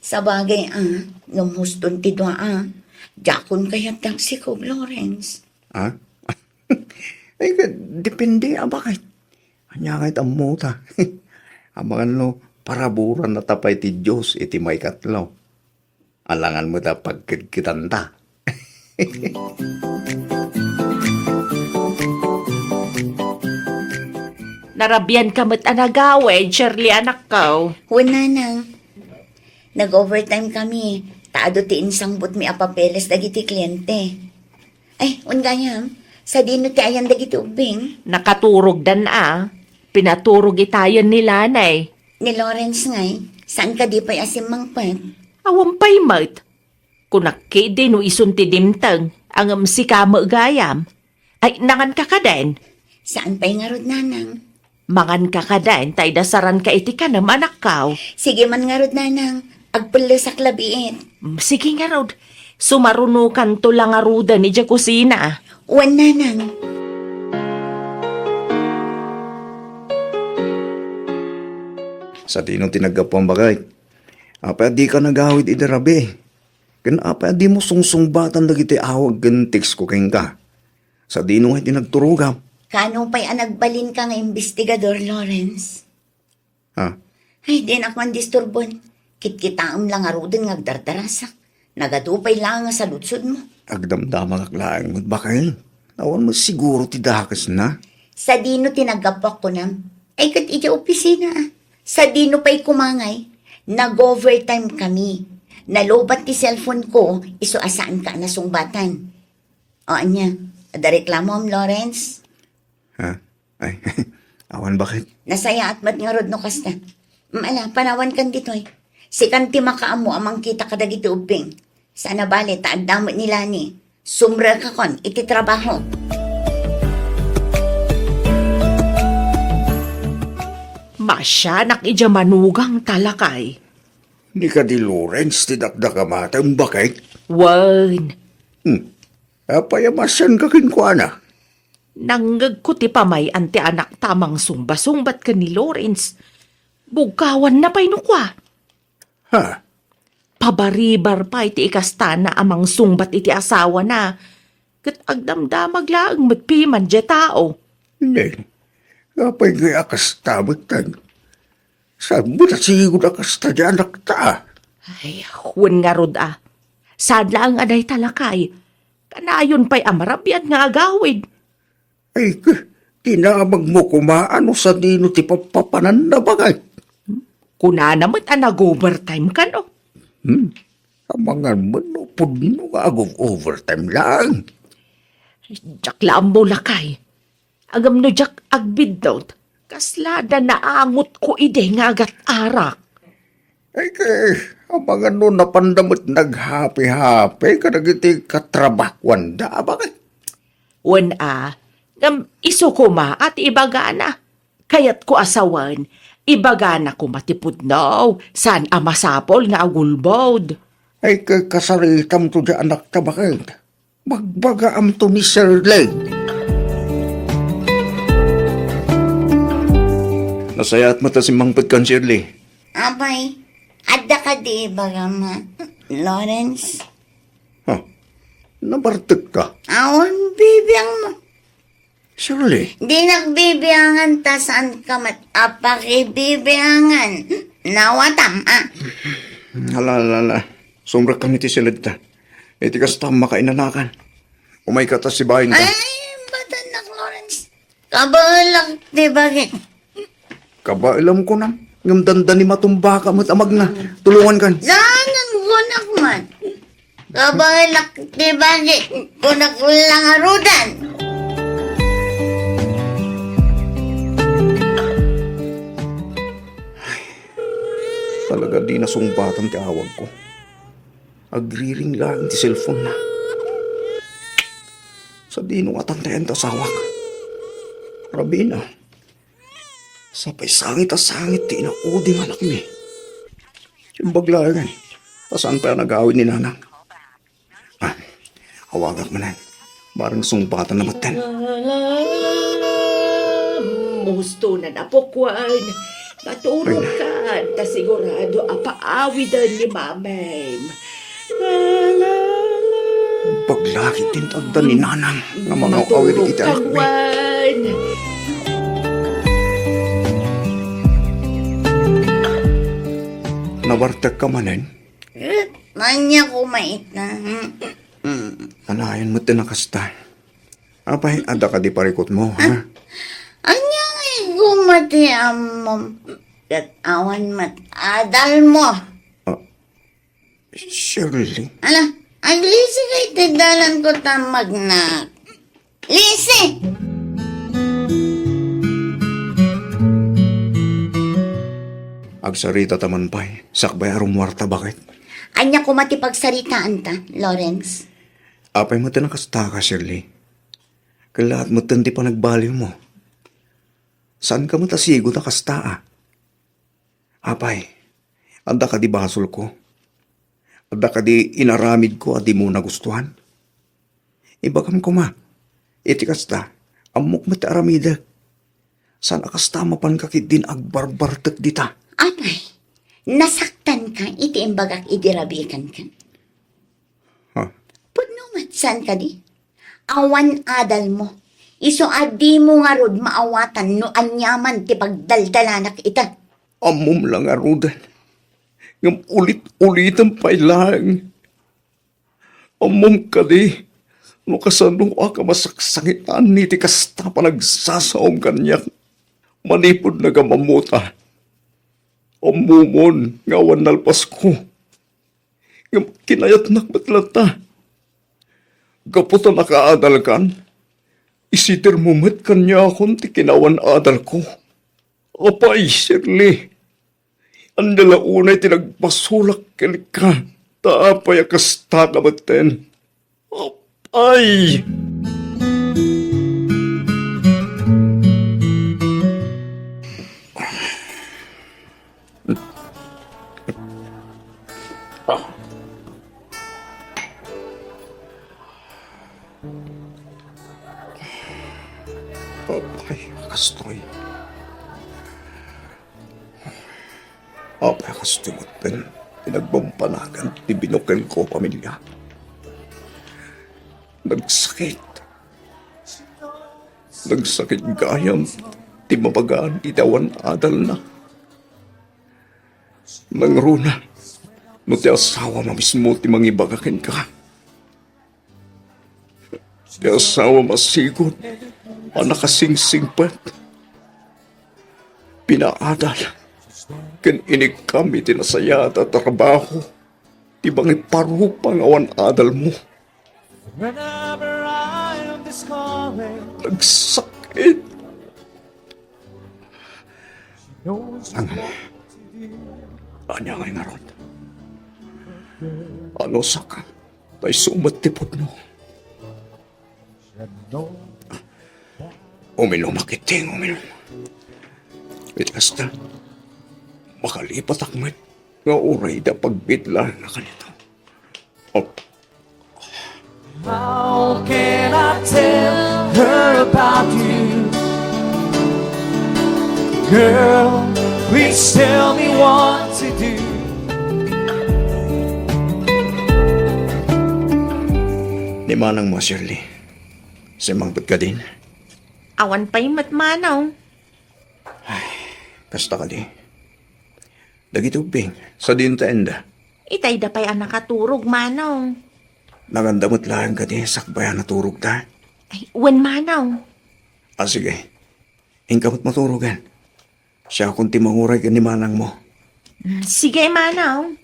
Sabagay a, ngem huston ti dua a. Diakon kayat ti agsikog, Lawrence. Ha? Ay, depende a, baket. Ania ngay ti ammota? Amangan no paraburan na ta pay ti Dios iti maikatlo. Alangan met a pagkedkedanta. Narabianka met a nagawid, Shirley, anakko. Wen, nanang. Nag-overtime kami, ta adu ti insangbutmi a papeles dagiti kliente. Ay, wen gayam, sadino ti ayan dagiti ubbing? Nakaturogdan a. Pinaturog itayen ni Lanay. Ni Lawrence ngay, saan kadi pay a simmangpet? Awan pay met. Kunak ketdi no isun ti dimteng, ngem sika met gayam. Ay, nanganka kaden? Saan pay ngarud, nanang. Manganka kaden, ta idasaranka iti kanem, anakko. Sige man ngarud, nanang. Agpellesak labiit. Mm, sige ngarud. Sumarunokanto la ngaruden idiay kusina. Wen, nanang. Sadino ti naggapuam, baket? Apay a dika nagawid idi rabii? Ken apay a dimo sungsungbatan dagiti awag ken text ko kenka? Sadino ngay ti nagturogam? Kaano pay a nagbalinka nga imbestigador, Lawrence? Ha? Ay, dinak man disturbon. Kitkitaem la ngaruden nga agdardarasak. Nagadu pay la nga saludsodmo. Agdamdamagak laeng met, baket. Awan met siguro ti dakesna. Sadino ti naggapuak kunam? Ay, ket idiay opisina, a. Sadino pay koma ngay? Nag-overtime kami. Nalobat ti cellphone ko, isu a saanka a nasungbatan. O, ania? Adda reklamo, Lawrence? Ha? Ay, awan, baket. Nasayaat met ngarud no kasta. Mm, ala, panawankan ditoy. Sikan ti makaammo a mangkita kadagiti ubbing. Saan a bale ta adda met ni Lani. Sumrekakon iti trabaho. Pasianak idiay manugang ta, lakay. Ni kadi Lawrence ti dakdakamatem, baket? Wen. Hmm. Apay a masianka kenkuana? Nangngegko ti pamay-an ti anakta a mangsungba-sungbat ken ni Lawrence. Bugkawanna pay no kua. Ha? Pabaribar pay ti ikastana a mangsungbat iti asawana, ket agdamdamag laeng met piman diay tao. Nen, apay ngay a kasta metten? Saan met a sigud a kasta diay anakta? Ay, wen ngarud a. Saan laeng a dayta, lakay. Kanayon pay a marabian nga agawid. Ay, k-, tinamagmo koma a no sadino ti pappapananna, baket? Kunana met a nag-overtime kano. Hmm. Amangan met no pudno nga ag-overtime laeng. Diak la ammo, lakay. Ngem no diak agbiddut, kasla da naangotko idi nga agat-arak. Ay, kay, amangan no napanda met naghapi-hapi kadagiti katrabahuanda, a, baket? Wen a, ngem isu koma a ti ibagana. Kayatko a sawen, ibagana koma ti pudno, saan a masapul nga agulbod. Ay, kay kasaritamto diay anakta, baket? Magbagaamto ni Shirley. Nasayaat met a simmangpetkan, Shirley. Apay, adda kadi ibagam, Lawrence? Ha? Nabartekka? Awan bibiangmo. Shirley. Dinak bibiangan ta saanka met a pakibibiangan. Nawatam, a. Ala, ala, ala. Sumrekkan iti siledta. Iti kasta, makainanakan. Umayka ta sibaenka. Ay, batannak, Lawrence. Kabaelak ti bagik. Kabaelam, kunam. Ngem dandani matumbaka met a magna. Tulongankan. Saan kunak man? Kabaelak ti bagik. Kunak lang arudan. Talaga, di nasungbatan ti awagko. Agriring laeng ti cellphone-na. Sadino nga tantayan ti asawak? Rabiin a. Sapay sangit a sangit ti inaudi nga anakmi. Imbag laengen, ta saan pay a nagawid ni nanang. Ah, awagak manen. Bareng sungbatanna metten. Musto na napukwan. Maturog ka, ta sigurado a paawiden ni Mamem. Paglakit din tagda ni Nanang nga mangaw-awid iti anakmi. Nabartekka manen? Eh, ania koma ita? Mm. Kanayon met ti nakasta. Apay, adda kadi parikutmo, ha? Ania ngay koma ti ammom? Ket awan met adalmo. Ah, Shirley? Ala, aglisi kay ti dalanko ta magnak. Lisi! Agsarita ta man pay, sakbay a rummuarta, baket? Ania koma ti pagsaritaanta, Lawrence? Apay met ti nakastaka, Shirley? Kellaat metten ti panagbaliwmo. Saanka met a sigo ta kasta, a. Apay, adda kadi basolko? Adda kadi inaramidko a dimo nagustuan? Ibagam koma, iti kasta, ammok met ti aramidek. Saan a kasta mapanka ketdin agbarbartek dita. Apay, nasaktanka iti imbagak idi rabiikanka. Ha? Pudno met, saan kadi? Awan adalmo. Isu a dimo ngarud maawatan no aniaman ti pagdaldalanak ita. Ammom la ngaruden. Ngem ulit-ulitem pay laeng. Ammom kadi no kasanoak a masaksangitan iti kasta panagsasaom kaniak manipud nagamammota? Ammomon nga awan nalpasko. Ngem kinayatnak met latta. Gapu ta nakaadalkan, isidermo met kaniakon ti kinaawan-adalko. Apay, Shirley, ania la unay ti nagpasulak kenka, ta apay a kasta ka metten? Apay! Ah. Apay, kastoy. Apay, kastoy met ti nagbampanagan ti binukelko a pamilia. Nagsakit. Nagsakit gayam ti mabagaan iti awan adalna. Nangruna, no ti asawam a mismo ti mangibaga kenka. Ti asawam a sigud a nakasingsingpet, pinaadal, ken inikkam iti nasayaat a trabaho ti mangiparupa nga awan adalmo. Nagsakit. Ang, ania ngay ngarud? Anusak, ta isu met ti pudno. Uminom a ketdi, uminom. Iti kasta, makalipatak met nga uray da pagbiit laeng a kanito. Oh. How can I tell her about you? Girl, please tell me what to do. Ni manangmo, Shirley, simmangpet kadin? Awan pay met, manong. Ay, kasta kadi. Dagiti ubbing, sadino ta enda? Itayda pay a nakaturog, manong. Naganda met laeng kadi sakbay a naturogda? Ay, wen, manong. Ah, sige. Inka met maturogen. Siakon ti manguray ken ni manangmo. Mm, sige, manong.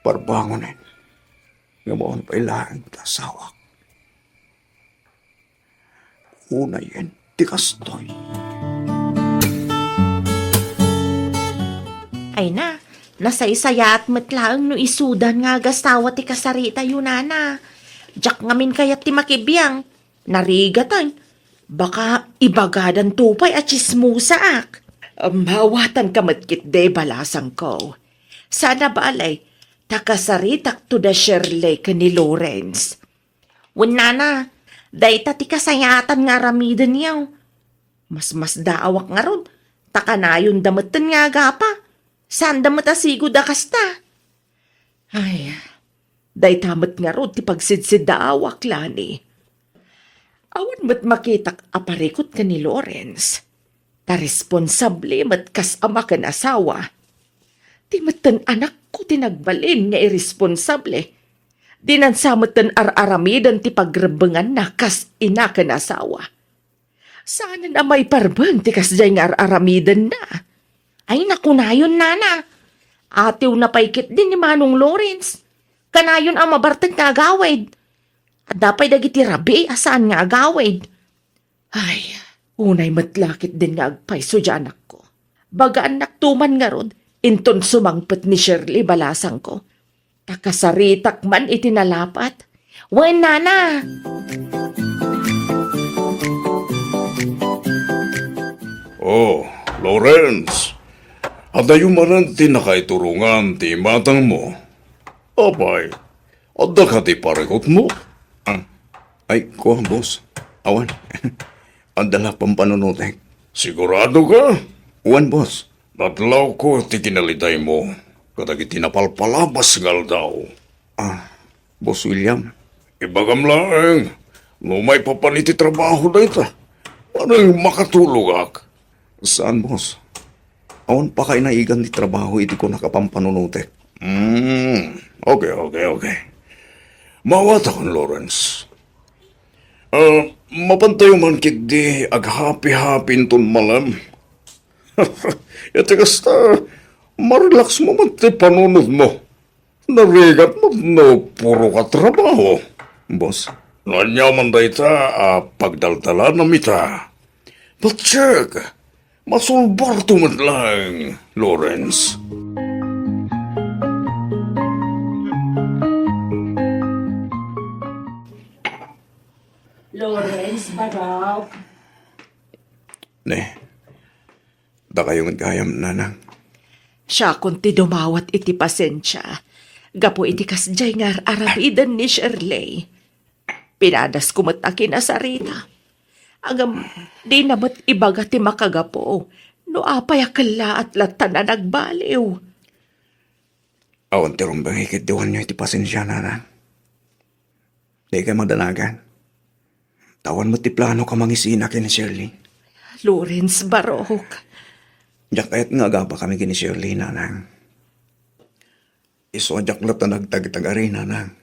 Parbangonen nga awan pay laeng ti asawak. Unayen ti kastoy. Ay na, nasaysayaat met laeng no isudan nga agasawa ti kasaritayo, nana. Diak ngamin kayat ti makibiang. Narigaten. Baka ibagadanto pay a tsismosaak. Maawatanka met ketdi, balasangko. Saan a bale, ta kasaritakto da Shirley ken ni Lawrence. Wen, nana, dayta ti kasayaatan nga aramidenyo. Masmasdaawak ngarud, ta kanayonda metten nga agapa. Saanda met a sigud a kasta. Ay, dayta met ngarud ti pagsidsiddaawak, Lani. Awan met makitak a parikut ken ni Lawrence. Ta responsable met kas ama ken asawa. Ti metten anakko ti nagbalin nga iresponsable. Dinan sa metten ar-aramiden ti pagrebbenganna kas ina ken asawa. Saanen a maiparbeng ti kasdiay nga ar-aramidenna. Ay, nakunayon, nana. Atiwna pay ketdi ni Manong Lawrence. Kanayon a mabartek nga agawid. Adda pay dagiti rabii a saan nga agawid. Ay, unay met la ketdin nga agpayso diay anakko. Bagaannakto man ngarud, inton sumangpet ni Shirley, balasangko. Ta kasaritak man iti nalapat. Wen, nana! Oh, Lawrence, adayo manen ti nakaiturongan ti imatangmo. Apay, adda kadi parikutmo? Ah, ay, kua, boss. Awan. Adda la pampanunotek. Sigurado ka? Wen, boss. Natlawko ti kinalitaymo kadagiti napalpalabas nga aldaw. Ah, Boss William. Ibagam laeng, no maipapan iti trabaho dayta, awan makatulogak. Saan, boss? Awan pakainaigan ti trabaho iti kunak a pampanunotek. Hmm, okay, okay, okay. Maawatakon, Lawrence. Ah, mapantayo man ketdi aghapi-hapi inton malem. Iti kasta, marelax mo met ti panunotmo. Narigat met no puro ka trabaho. Boss. No aniaman dayta a pagdaldalanam ita. But check, masulbarto met laeng, Lawrence. Lawrence, Barok. Ne, dakayo met gayam, nanang. Siakon ti dumawat iti pasensia gapu iti kasdiay nga ar-aramiden ni Shirley. Pinadasko met a kinasarita. Ngem dina met ibaga ti makagapu no apay a kellaat latta a nagbaliw. Awan ti rumbeng ket diwanyo iti pasensia, nanang. Dikay madanagan. Ta awan met ti planok a mangisina ken ni Shirley. Lawrence Barok. Diak kayat nga agapakami ken ni Shirley, nanang. Isu a diak latta nagtagtagari, nanang.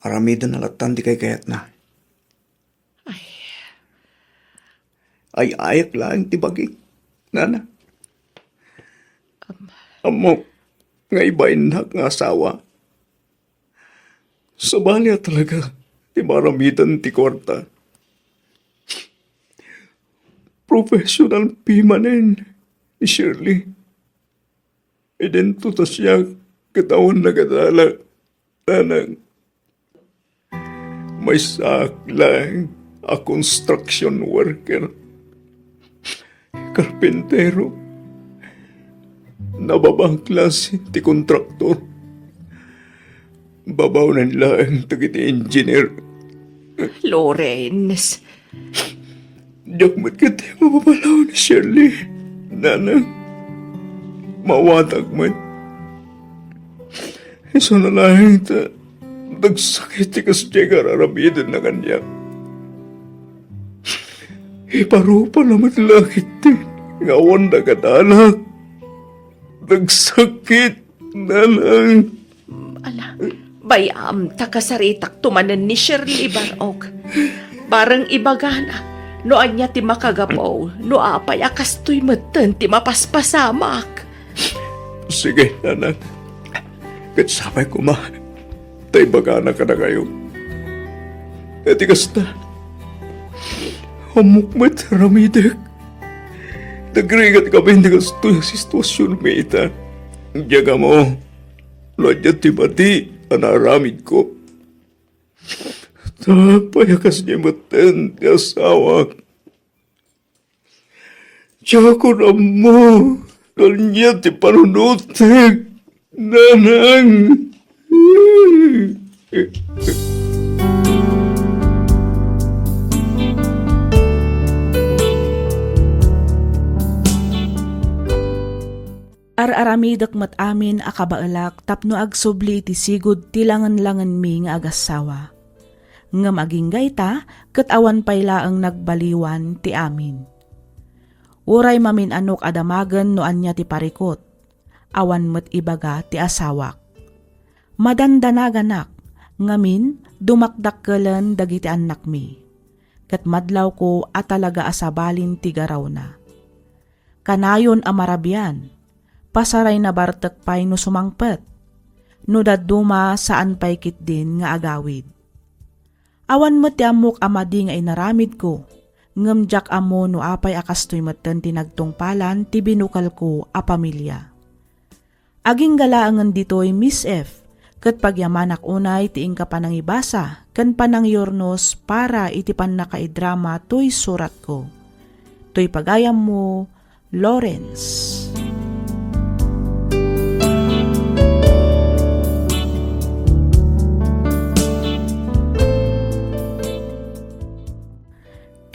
Aramiden na lattan ti kaykayatna. Ay. Ay-ayak laeng ti bagi, nanang. Ammok nga ibainnak nga asawa. Sabali a talaga ti maaramiden ti kuarta. Professional fee manen ni Shirley. Idinto ta siak ket awan nagadala, nanang. Maysaak laeng a construction worker. Karpintero. Nababang klase ti kontraktor. Babaonen laeng dagiti engineer. Lawrence. Diak met ketdi mapapalaw ni Shirley, nanang. Mawatak met. Isuna laeng ta dagsakit ti kasdiay nga ar-aramidenna kaniak. Iparupana met la ketdi nga awan nagadala. Dagsakit, nanang. Ala, bay-am ta kasaritakto manen ni Shirley Barok. Bareng ibagana no ania ti makagapu, no apay a kastoy metten ti mapaspasamak. Sige, nanang. Ket sapay koma ta ibagana kadakayo. Iti kasta, ammok met aramidek. Nagrigat kami iti kastoy a situasionmi ita. Diak ammo no ania ti madi a naaramidko. Ta apay a kasdiay metten ti asawak. Diakon ammo no ania ti panunotek, nanang. Ar-aramidek met amin a kabaelak tapno agsubli iti sigud ti langenlangenmi nga agassawa. Ngem agingga ita, ket awan pay laeng nagbaliwan ti amin. Uray mamin-anok a damagen no ania ti parikut, awan met ibaga ti asawak. Madandanaganak, ngamin, dumakdakkelen dagiti annakmi. Ket madlawko a talaga a sabalin ti garawna. Kanayon a marabian, pasarayna bartek pay no sumangpet. No dadduma, saan pay ketdin nga agawid. Awan met ti ammok a madi nga inaramidko, ngem diak ammo no apay a kastoy metten ti nagtungpalan ti binukelko a pamilia. Agingga laengen ditoy, Miss F, ket pagyamanak unay ti inka panangibasa ken panangyurnos para iti pannakaidrama toy suratko. Toy pagayammo, Lawrence.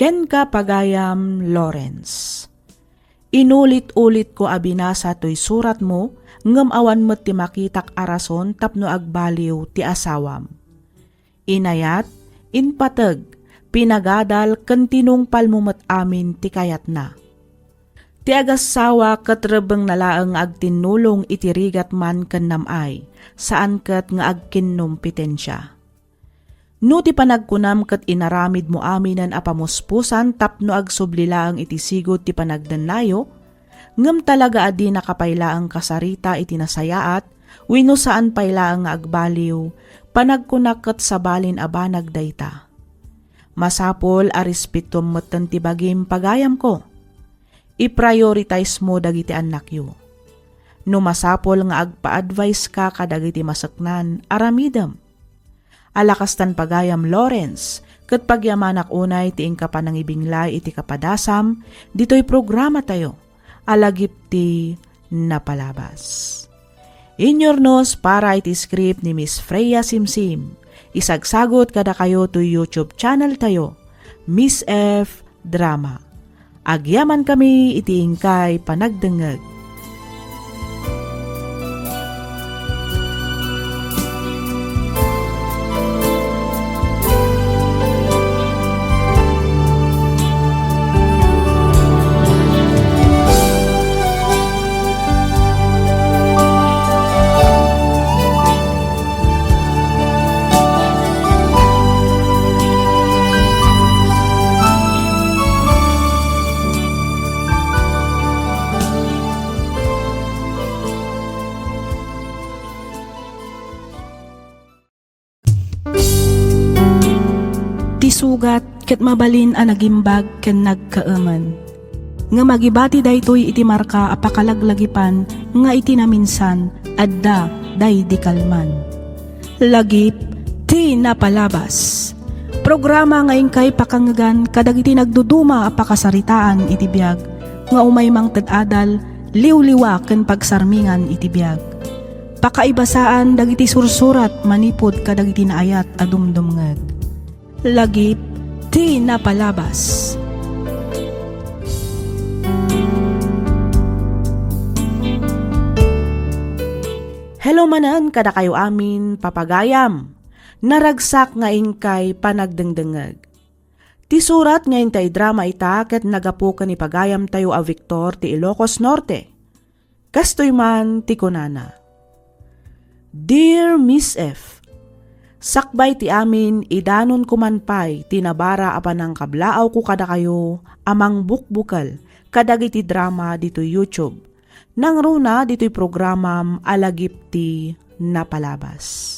Kenka, pagayam Lawrence. Inulit-ulitko a binasa toy suratmo, ngem awan met ti makitak a rason tapno agbaliw ti asawam. Inayat, impateg, pinagadal ken tinungpalmo met amin ti kayatna. Ti agassawa ket rebbengna laeng nga agtinnulong iti rigat man ken nam-ay, saan ket nga agkinnompetensia. No ti panagkunam ket inaramidmo aminen a pamuspusan tapno agsubli laeng iti sigud ti panagdennayo, ngem talaga a dinaka pay laeng kasarita iti nasayaat wenno saan pay laeng nga agbaliw, panagkunak ket sabalin a banag dayta. Masapul a respetuem metten ti bagim, pagayamko. I-prioritize mo dagiti annakyo. No masapul nga agpa-advice ka kadagiti maseknan, aramidem. Ala kastan pagayam Lawrence, Ket pagyamanak unay ti inka panangibinglay iti kapadasam ditoy programatayo a lagip ti napalabas. Inyurnos para iti script ni Miss Freya Simsim. Isagsagot kadakayo toy YouTube channel tayo, Miss F Drama. Agyamankami iti inkay panagdengngeg. Ti sugat ket mabalin a nagimbag ken nagkaemen. Ngem agibati daytoy iti marka a pakalaglagipan nga iti naminsan, adda daydi kalman. Lagip ti napalabas. Programa nga inkay pakangngegan kadagiti nagduduma a pakasaritaan iti biag nga umay mangted adal, liwliwa ken pagsarmingan iti biag. Pakaibasaan dagiti sursurat manipud kadagiti naayat a dumdumngeg. Lagip ti napalabas. Hello manen kadakayo amin, papagayam. Naragsak nga inkay panagdengdengngeg. Ti surat nga intay drama ita ket nagapu ken ni pagayamtayo a Victor ti Ilocos Norte. Kastoy man ti kunana, Dear Miss F, sakbay ti amin, idanonko man pay ti nabara a panangkablaawko kadakayo a mangbukbukel kadagiti drama ditoy YouTube. Nangruna ditoy programam a lagip ti napalabas.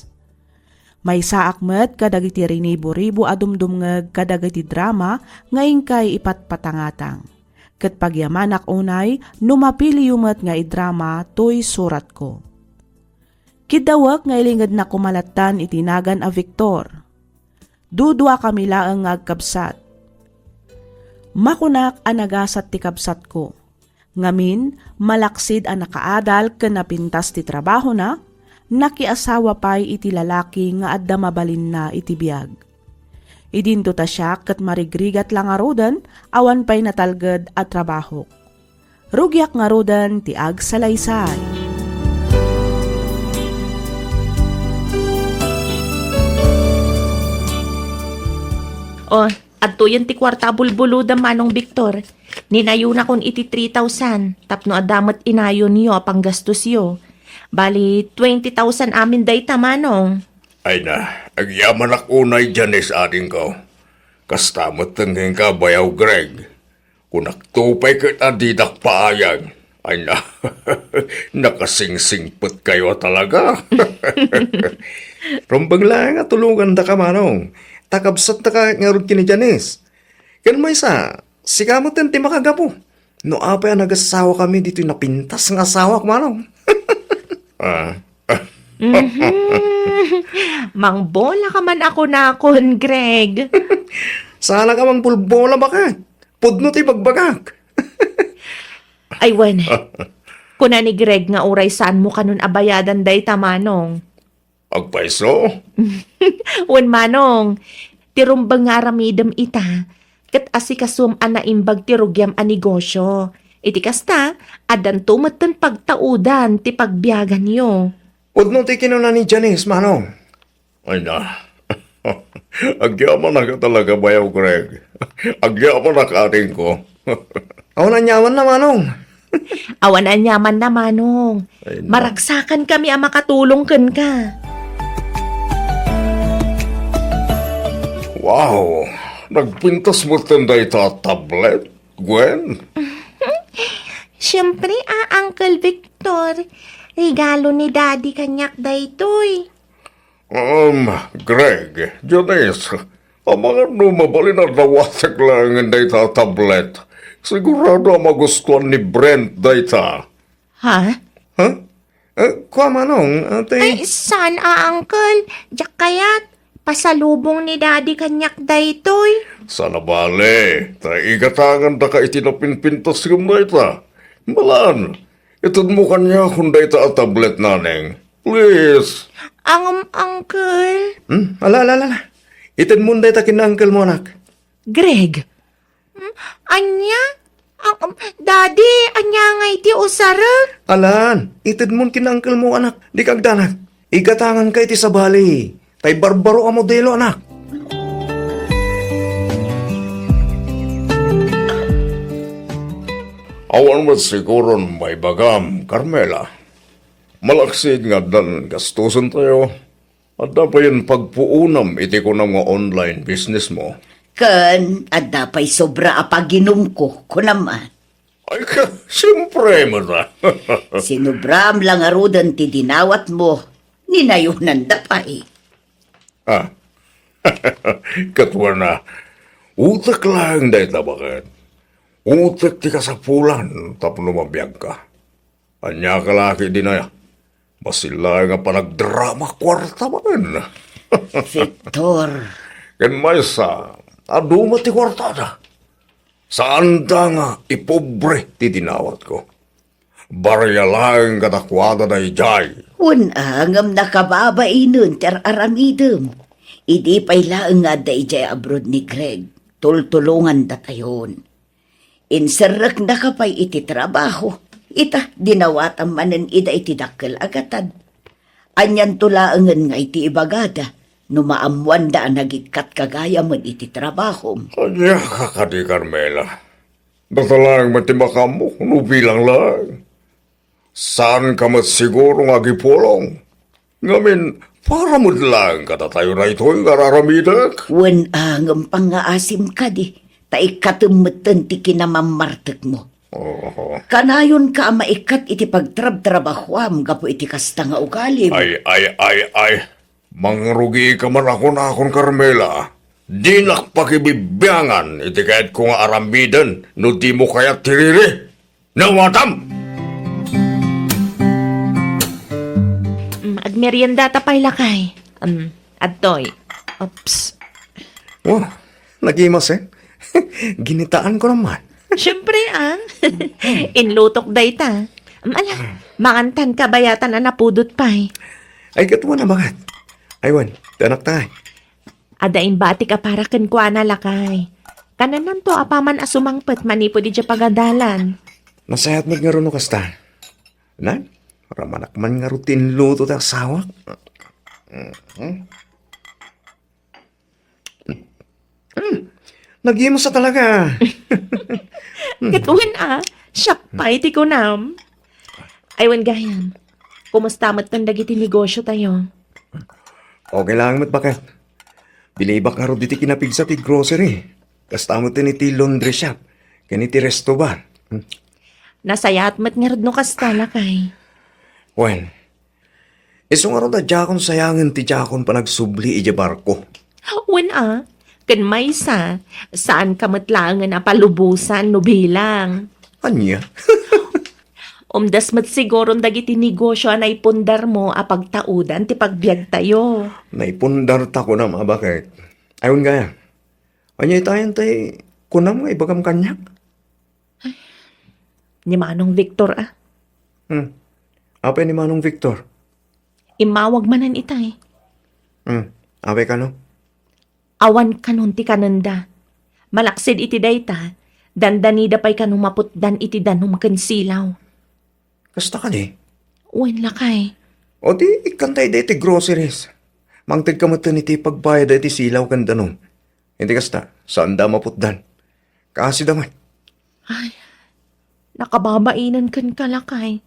Maysaak met kadagiti rinibo-ribo a dumdumngeg kadagiti drama nga inkay ipatpatangatang. Ket pagyamanak unay no mapiliyo met nga idrama toy suratko. Kiddawek nga ilingednak koma lattan iti nagan a Victor. Duduakami laeng nga agkabsat. Makunak a nagasat ti kabsatko. Ngamin, malaksid a nakaadal ken napintas ti trabahona, nakiasawa pay iti lalaki nga adda mabalinna iti biag. Idinto ta siak ket marigrigat la ngaruden, awan pay natalged a trabahok. Rugiak ngaruden ti agsalaysay. Oh, adtoyen ti kuarta a bulbulodam, Manong Victor. Ninayonakon iti three thousand tapno adda met inayonyo a panggastosyo. Bali, twenty thousand amin dayta, Manong. Ay na, agyamanak unay, Janice, adingko. Kasta met kenka, Bayaw Greg. Kunakto pay ket a didak paayag. Ay na, nakasingsingpetkayo a talaga. Rumbeng laeng a tulogandaka, Manong. Ta kabsatka ngarud ken ni Janice. Ken maysa, sika met ti makagapu. No apay a nagasawakami ditoy napintas nga asawak, Manong. Ah. Mhm. Mangbola ka man a kunakon, Greg. Saan ka mangbulbola, baket? Pudno ti bagbagak. Ay, wen. Kuna ni Greg nga uray saanmo kanon a bayadan dayta, Manong. Agpayso? Wen, Manong. Ti rumbeng nga aramidem ita, ket asikasom a naimbag ti rugiam a negosyo. Iti kasta, addanto metten pagtaudan ti pagbiaganyo. Pudno ti kinuna ni Janice, Manong. Ay na. Agyamanak talaga, Bayaw Greg. Agyamanak, adingko. Awan aniamanna, Manong. Awan aniamanna, Manong. Ay, na. Maragsakankami a makatulong kenka. Wow! Nagpintas metten dayta a tablet, Gwen? Siyempre, a, Uncle Victor. Regalo ni Daddy kaniak daytoy. Um, Greg, Janice, amangan no mabalin a dawatek laengen dayta a tablet. Sigurado a magustuan ni Brent dayta. Ha? Ha? Eh, kua, Manong, ate. Ay, saan a, Uncle? Diak kayat. Pasalubong ni Daddy kaniak daytoy. Saan a bale, ta igatangandaka iti napinpintas ngem dayta. Malan, itedmo kaniakon dayta a tablet, Naneng. Please. Angem, Uncle. Hmm? Ala, ala, ala, ala. Itedmon dayta ken uncle mo, anak. Greg, hmm? Ania? Ang, um, Daddy, ania ngay ti usarek? Alan, itedmon ken uncle mo, anak. Dika agdanag. Igatanganka iti sabali. Tay barbaro a modelo, anak. Awan met siguron maibagam, Carmela. Malaksid nga addan gastusen tayo. Adda payen pagpuonam iti kunam nga online business mo? Ken adda pay sobra a paginumko, kunam a. Ay, ka, siyempre, mata. Sinubram la ngaruden ti dinawatmo, ninayonanda pay. Ah, katuana, utek laeng dayta, baket. Utek ti kasapulan tapno mabiagka. Ania ka la ket dinaya? Bassit laeng a panagdrama kuarta manen. Victor. Ken maysa, adu met ti kuartada. Saanda nga ipobre ti dinawatko. Barya laeng kadakuada daydiay. Wen a, ngem nakababainen ti ar-aramidem. Idi pay laeng nga adda idiay abroad ni Greg, tultulongandatayon. Inserreknaka pay iti trabaho. Ita, dinawatam manen ida iti dakkel a gatad. Anianto laengen nga iti ibagada no maammoanda a nagikkatka gayamen iti trabahom? Ania ka kadi, Carmela? Data laeng met ti makaammo no bilang laeng. Saanka met siguro nga agipulong. Ngamin, para met laeng kadatayo daytoy nga ar-aramidek. Wen a, ngem pangngaasim kadi, ta ikkatem metten ti kinamammartekmo. Oo. Kanayonka a maikkat iti pagtrabtrabahoam gapu iti kasta nga ugalim. Ay, ay, ay, ay. Mangrugika man a kunakon, Carmela. Dinak pakibibiangan iti kayatko nga aramiden no dimo kayat ti riri. Nawatam! Mm, agmeriendata pay, lakay. Mm, adtoy. Oops. Wow, nagimas, eh. Ginitaanko naman. Siyempre, ah. Inlutok dayta. Mm, ala, mangantan kabayatan a napudot pay. Ay, katuan a baket. Ay, wen, ti anakta, ay. Adda imbatik a para kenkuana, lakay. Kanananto apaman a sumangpet manipud idiay pagadalan. Nasayaat met ngarud no kasta. Nan, ramanak man ngarud ti inluto ti asawak. Mhm. Hmm. Nagimas a talaga. Ket wen a, siak pay ti kunam. Ay, wen gayam. Kumusta metten dagiti negosyo tayo? Okay lang met, baket. Bilibak ngarud iti kinapigsa ti grocery. Kasta met iti laundry shop ken iti resto bar. Hmm. Nasayaat met ngarud no kasta, lakay. Wen, isu ngarud a diakon sayangen ti diakon panagsubli idiay barko. Wen a, ken maysa, saanka met laengen a palubosan no bilang. Ania? Umdas met siguron dagiti negosyo a naipundarmo a pagtaudan ti pagbiagtayo. Naipundarta kunam a baket. Ay, wen gayam. Ania itayen tay kunam nga ibagam kaniak? Ni Manong Victor, a. Hmm. Apay ni Manong Victor? Immawag manen itay. Hmm. Apay kano? Awan kanon ti kanenda. Malaksid iti dayta, dandanida pay kano maputdan iti danum ken silaw. Kasta kadi? Wen, lakay. O di, ikkanta iti groceries. Mangted ka metten iti pagbayad iti silaw ken danum. Iti kasta, saanda maputdan. Kaasida met. Ay, nakababainen kenka, lakay.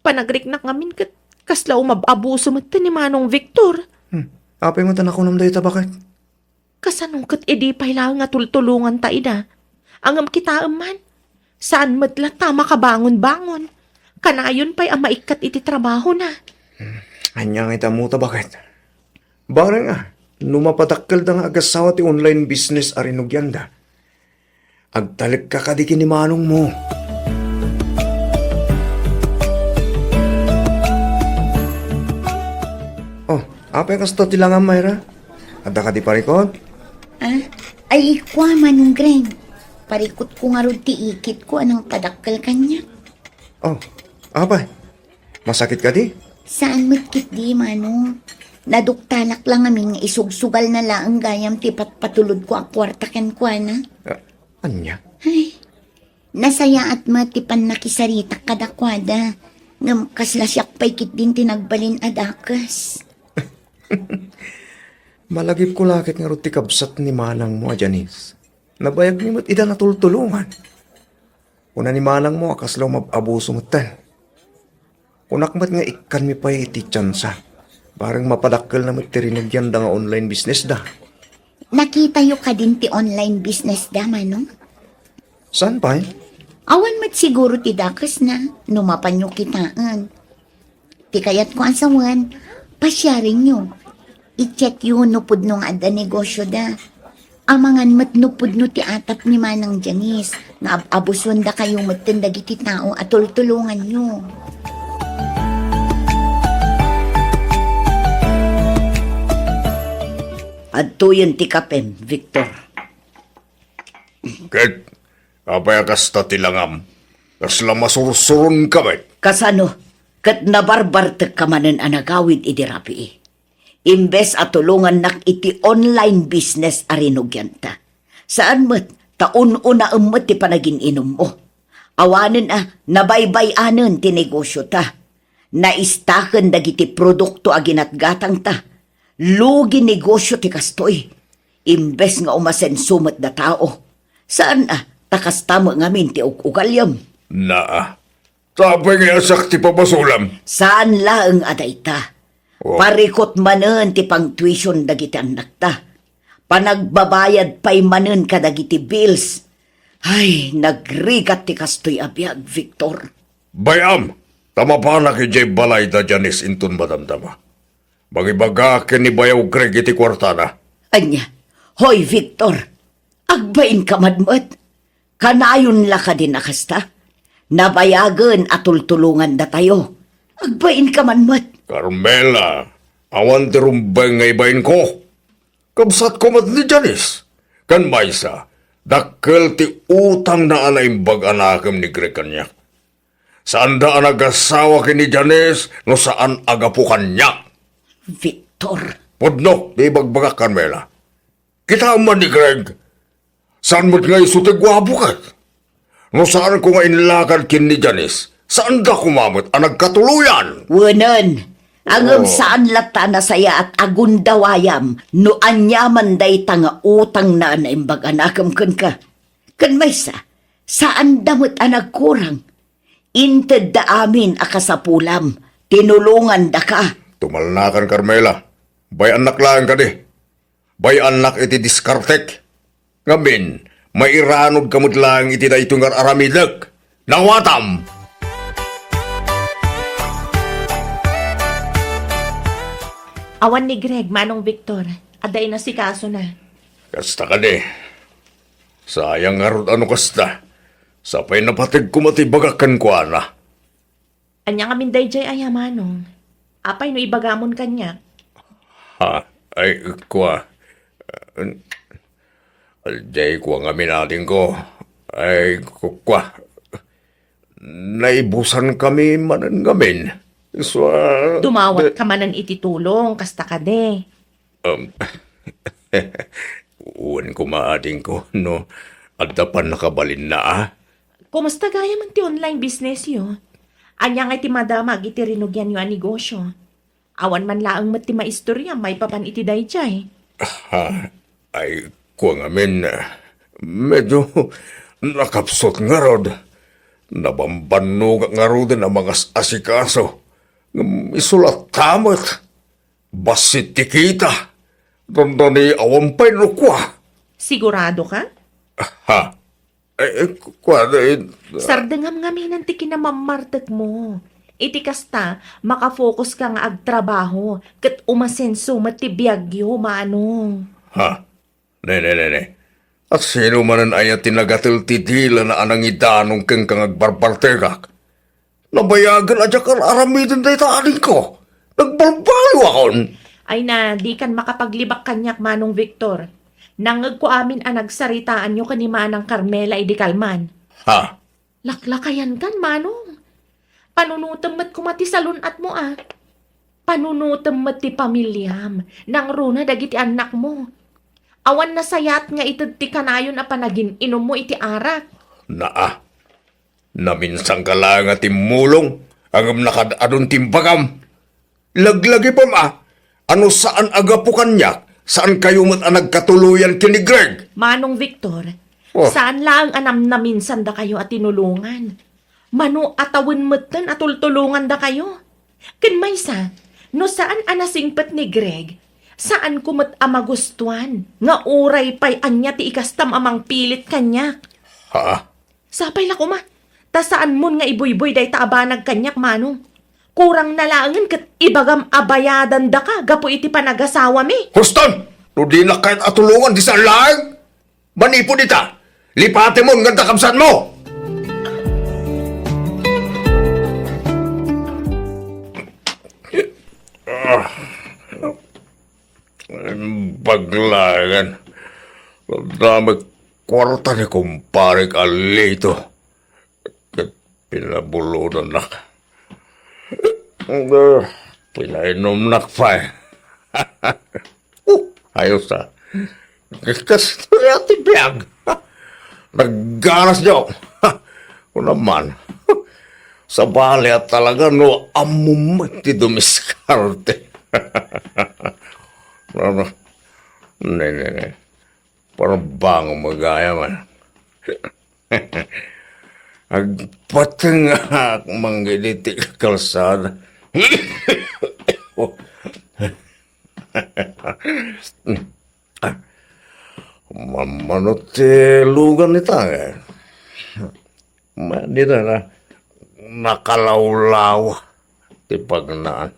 Panagriknak ngamin ket kasla umab-abuso met ni Manong Victor. Hmm. Apay met a nakunam dayta, baket? Kasano ket idi pay laeng a tultulonganta ida? Ngem kitaem man, saan met latta a makabangon-bangon. Kanayon pay a maikkat iti trabahona. Hmm. Ania nga ita ammo ta, baket? Bareng a, no mapadakkelda nga agasawa ti online business a rinugianda, agtalekka kadi ken ni manongmo. Oh, apay kasta ti langam, Myra? Adda kadi parikut? Ah? Ay, kua, Manong Greg. Parikutko ngarud ti ikitko a nangpadakkel kaniak. Oh, apay? Masakit kadi? Saan met ketdi, Manong. Naduktalak la ngamin nga isugsugalna laeng gayam ti patpatulodko a kuarta kenkuana. Ah, ania? Ay, nasayaat met ti pannakisaritak kadakuada. Ngem kasla siak pay ketdin ti nagbalin a dakes. Malagipko la ket ngarud ti kabsat ni manangmo a Janice. Nabayagmi met ida natultulongan. Kuna ni manangmo a kasla umab-abuso metten. Kunak met nga ikkanmi pay iti tiansa. Bareng mapadakkelna met ti rinugianda nga online businessda. Nakitayo kadin ti online businessda, Manong? Saan pay? Awan met siguro ti dakesna no mapanyo kitaen. Ti kayatko a sawen, pasiarenyo. I-checkyo no pudno nga adda negosioda. Amangan met no pudno ti atap ni Manang Janice nga ab-abusuendakayo metten dagiti tao a tultulonganyo. Adtoyen ti kapem, Victor. Ket apay a kasta ti langam? Kasla masursuronka met? Kasano? Ket nabarbartekka manen a nagawid idi rabii. Imbes a tulongannak iti online business a rinugianta. Saan met, ta un-unaem met ti panagin-inummo. Awanen a, nabaybay-anen ti negosiota. Naistaken dagiti produkto a ginatgatangta. Lugi negosio ti kastoy. Imbes nga umasenso met da tao. Saan a, ta kasta met ngamin ti ug-ugaliam. Naa, Apay nga siak ti pabasolam? Saan laeng a dayta. Oh. Parikut manen ti pangtuition dagiti annakta. Panagbabayad pay manen kadagiti bills. Ay, nagrigat ti kastoy a biag, Victor. Bay-am, ta mapanak idiay balay da Janice inton madamdama. Mangibaga ken ni Bayaw Greg iti kuartana. Ania? Hoy, Victor! Agbainka man met. Kanayon la kadin a kasta? Nabayagen a tultulongandatayo. Agbainka man met. Carmela, awan ti rumbeng nga ibainko. Kabsatko met ni Janice. Ken maysa, dakkel ti utangna a naimbag a nakem ni Greg kaniak. Saanda a nagasawa ken ni Janice no saan a gapu kaniak. Victor. Pudno ti ibagbagak, Carmela. Kitaem man ni Greg. Saan met nga isu ti guapo ket. No saanko nga inlakad ken ni Janice, saanda koma met a nagkatuloyan. Wenen, ngem Oh. saan latta a nasayaat a gundawayam no aniaman dayta nga utangna a naimbag a nakem kenka. Ken maysa, saanda met a nagkurang. Intedda amin a kasapulam, tinulongandaka. Tumalnakan, Carmela. Bay-annak laeng kadi. Bay-annak iti diskartek. Ngamin, mairanudka met laeng iti daytoy nga ar-aramidek. Nawatam! Awan ni Greg, Manong Victor. Adda inasikasona. Kasta kadi. Sayang ngarud a no kasta. Sapay napateg koma ti ibagak kenkuana. Ania ngamin daydiay aya, Manong? Apay no ibagamon kaniak? Ha? Ay, kua. Diay kua ngamin, adingko. Ay, ku-, kua. Naibusankami manen ngamin. Isu a, Dumawat de- ka manen iti tulong, kasta kadi. Um, wen koma, adingko, no adda pannakabalinna, a? Kumusta gayam ti online business yo? Ania ngay ti madamag iti rinugianyo a negosio? Awan man laeng met ti maistorya maipapan iti daydiay. Ha, ay, kua ngamin, medyo nakapsut ngarud. Nabambannogak ngaruden a mangas-asikaso. Ngem isu latta met. Bassit ti kita. Dandani awan pay no kua. Sigurado ka? Ha? Eh, eh, ku-, kuan, eh, Sardengam ngamin ti kinamammartekmo. Iti kasta, makafocus ka nga agtrabaho, ket umasenso met ti biagyo, Manong. Ha? Ne, ne, ne, ne. Asino manen aya ti nagatel ti dilana a nangidanong kenka nga agbarbartekak? Nabayagen a diak ar-aramiden dayta, adingko. Nagbalbaliwakon. Ay na, dikan makapaglibak kaniak, Manong Victor. Nangngegko amin a nagsaritaanyo ken ni Manang Carmela idi kalman. Ha? Laklakayankan, Manong. Panunotem met koma ti salun-atmo, a. Panunotem met ti pamiliam, nangruna dagiti annakmo. Awan nasayaat nga ited ti kanayon a panagin-inummo iti arak. Naa, naminsanka laeng a timmulong, ngem nakad-adun ti imbagam. Laglagipem, a. Ano saan a gapu kaniak, saankayo met a nagkatuloyan ken ni Greg? Manong Victor, Oh. saan laeng a namnaminsandakayo a tinulongan. Mano a tawen metten a tultulongandakayo. Ken maysa, no saan a nasingpet ni Greg, saanko met a magustuan nga uray pay ania ti ikastam a mangpilit kaniak. Ha? Sapay la koma, ta saanmon nga ibuybuy dayta a banag kaniak, Manong. Kurang na laengen ket ibagam a bayadandaka gapu iti panagasawami. Huston! No dinak kayat a tulongan, di saan laeng? Manipud ita, lipatemon nga adda kabsatmo! Ah, baglagan. Damag kwarta ni kumpare Carlito. Ket pinabulodannak. Ah, pinainumnak pay. Oh, ayos, a. Kastoy a ti biag. Nagganas, Joe. Kuna man. Sabali a talaga no ammom met ti dumiskarte. Ano? Ne, ne, ne. Parang bango magaya man. Agpatengak mangged iti kalsada. Mamano ti lugan ita, eh. Manira na nakalawlaw ti pagnaan.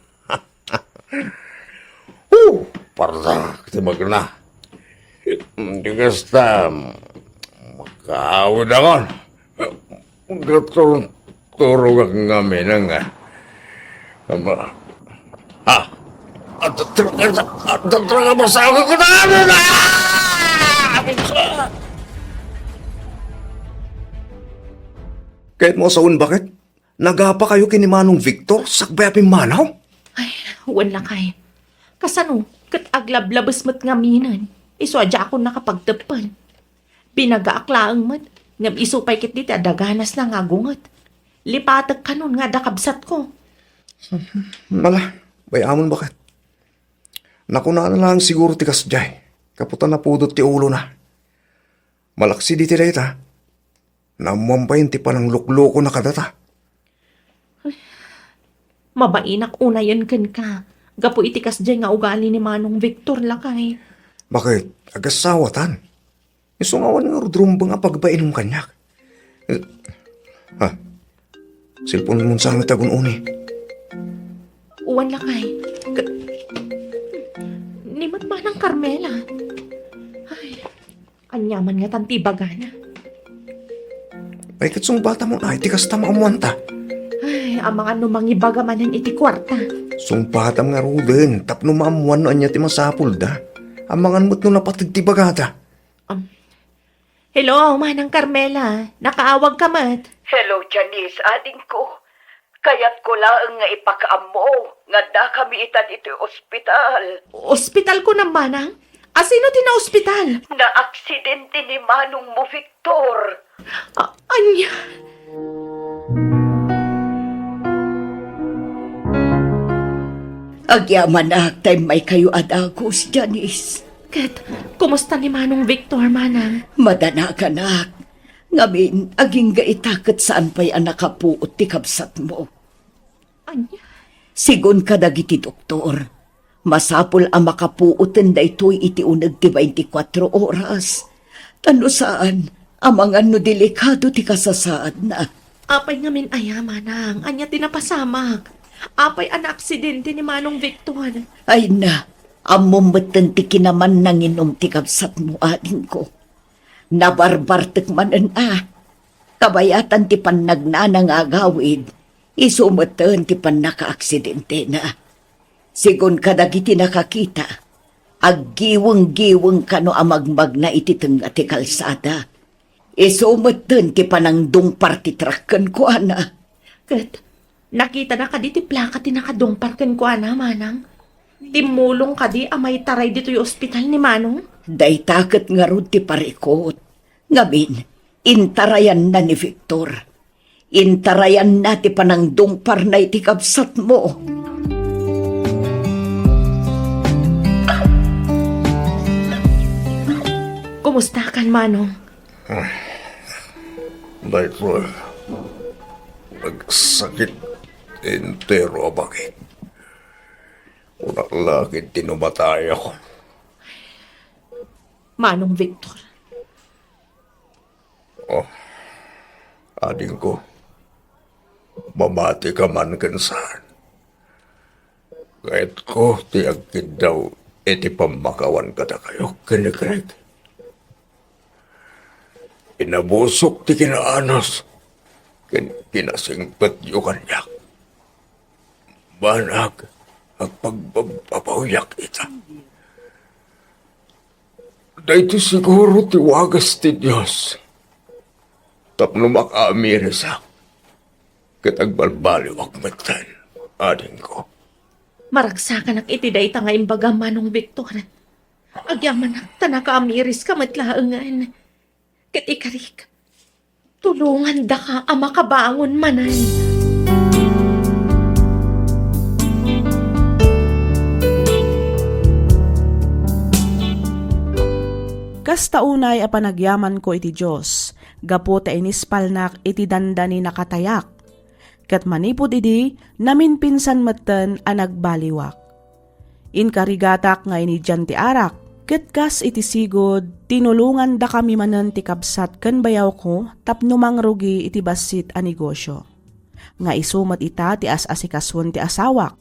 Oh, pardak ti magna. Di kasta, makaawid ako. Gatur-, turog ak ngamin nga. Ama. Ha? At, at, at, at, at, at, masakit ko na, ano na? Kayatmo a sawen, baket? Nagapakayo ken ni Manong Victor sakbay a pimmanaw? Ay, wen lakay. Kasano, ket aglablabes met ngaminen. Isu a diakon nakapagteppan. Binagaak laeng met, ngem isu pay ketdi ti adda ganasna nga agunget. Lipatek kanon nga adda kabsatko. Ala, bay-amon, baket. Nakunana laeng siguro ti kasdiay, gapu ta napudot ti ulona. Malaksid iti dayta, naammoan pay ti panangluklukona kadata. Mabainak unayen kenka, gapu iti kasdiay nga ugali ni Manong Victor, lakay. Baket, agasawatan. Isu nga awan nga rudrumbeng a pagbainum kaniak. Eh, ha? Cellphone-mon sa met a gun-oni. Uwan, lakay. Ka-, ni met Manang Carmela. Ay, aniaman ngatan ti ibagana. Ay, ket sungbatamon, ay, ti kasta maammuanta. Ay, amangan no mangibaga manen iti kuarta. Sungbatam ngaruden, tapno maammuan no ania ti masapulda. Amangan met no napateg ti bagada. Um, hello, Manang Carmela. Nakaawag ka met? Hello, Janice, adingko. Kayatko laeng nga ipakaammo nga addakami ita ditoy ospital. Ospital kunam, Manang? A, sino ti naospital? Naaksidente ni manongmo, Victor. A-, ania? Agyamanak ta immaykayo a dagus, Janice. Ket, kumusta ni Manong Victor, Manang? Madanaganak. Ngamin, agingga ita ket saan pay a nakapuot ti kabsatmo. Ania? Sigun kadagiti doktor, masapul a makapuoten daytoy iti uneg ti baintikwatro oras. Ta no saan, amangan no delikado ti kasasaadna. Apay ngamin aya, Manang? Ania ti napasamak? Apay a naaksidente ni Manong Victor? Ay na, ammom metten ti kinaman nanginum ti kabsatmo, adingko. Nabarbartek manen a. Kabayatan ti pannagnana nga agawid, isu metten ti pannakaaksidentena. Sigun kadagiti nakakita, aggiwenggiwengka no amagmagna iti tengnga ti kalsada. Isu metten ti panangdungpar ti truck kenkuana. Ket nakitana kadi ti plaka ti nakadungpar kenkuana, manang? Timmulong kadi a maitaray ditoy ospital ni Manong? Dayta ket ngarud ti parikut. Ngamin, intarayanna ni Victor. Intarayanna ti panangdungparna iti kabsatmo. Kumustakan, Manong? Daytoy, nagsakit ti entero a bangik. Kunak la ket ti no matayakon. Manong Victor. Oh, adingko, mamatika man ken saan. Kayatko ti agkiddaw iti pammakawan kadakayo ken ni Greg. Inabusok ti kinaanos ken kinasingpetyo kaniak. Banag, agpagbabbabawiak ita. Daytoy siguro ti wagas ti Dios tapno makaamirisak ket agbalbaliwak metten, adingko. Maragsakanak iti dayta nga imbagam, Manong Victor. Agyamanak ta nakaamiriska met laengen. Ket ikarik, tulongandaka a makabangon manen. Kasta unay a panagyamanko iti Dios, gapu ta inispalnak iti dandani nakatayak. Ket manipud idi, naminpinsan metten a nagbaliwak. Inkarigatak nga inidian ti arak, ket kas iti sigud, tinulongandakami manen ti kabsat ken bayawko tapno mangrugi iti bassit a negosio. Nga isu met ita ti as-asikasuen ti asawak.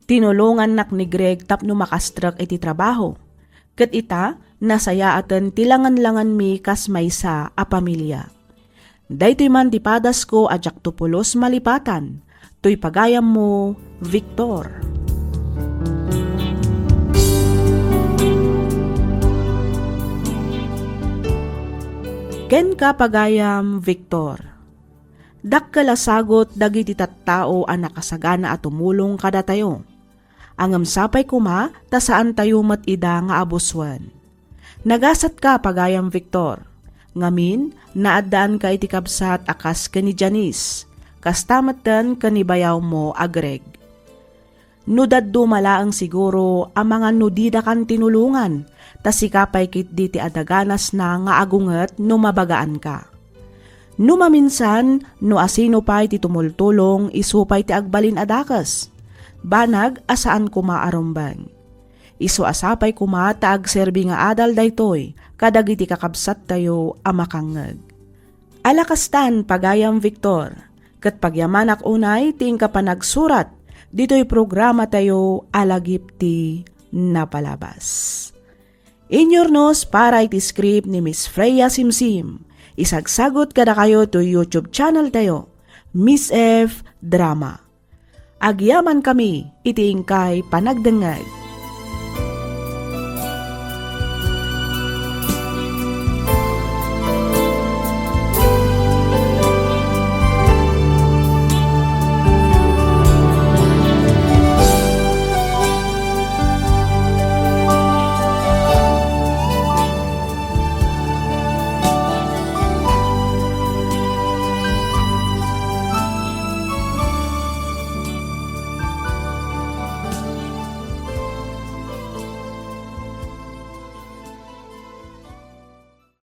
Tinulongannak ni Greg tapno makastrek iti trabaho. Ket ita, nasayaaten ti langanlanganmi kas maysa a pamilia. Daytoy man ti padasko a diakto pulos malipatan. Toy pagayammo, Victor. Kenka, pagayam Victor. Dakkel a sagut dagiti tattao a nakasagana a tumulong kadatayo. Ngem sapay koma ta saantayo met ida nga abusuen. Nagasatka, pagayam Victor. Ngamin, naaddaanka iti kabsat a kas ken ni Janice, kasta metten ken ni bayawmo a Greg. No dadduma laeng siguro a mangan no didakan tinulongan, ta sika pay ketdi ti adaganasna nga agunget no mabagaanka. No maminsan, no asino pay ti tumultulong, isu pay ti agbalin a dakes. Banag a saan koma a rumbeng. Isu a sapay koma ta agserbi nga adal daytoy kadagiti kakabsattayo a makangngeg. Ala kastan, pagayam Victor, ket pagyamanak unay ti inka panagsurat ditoy programatayo a Lagip ti Napalabas. Inyurnos para iti script ni Miss Freya Simsim. Isagsagut kadakayo toy YouTube channel tayo, Miss F Drama. Agyamankami iti inkay panagdengngeg.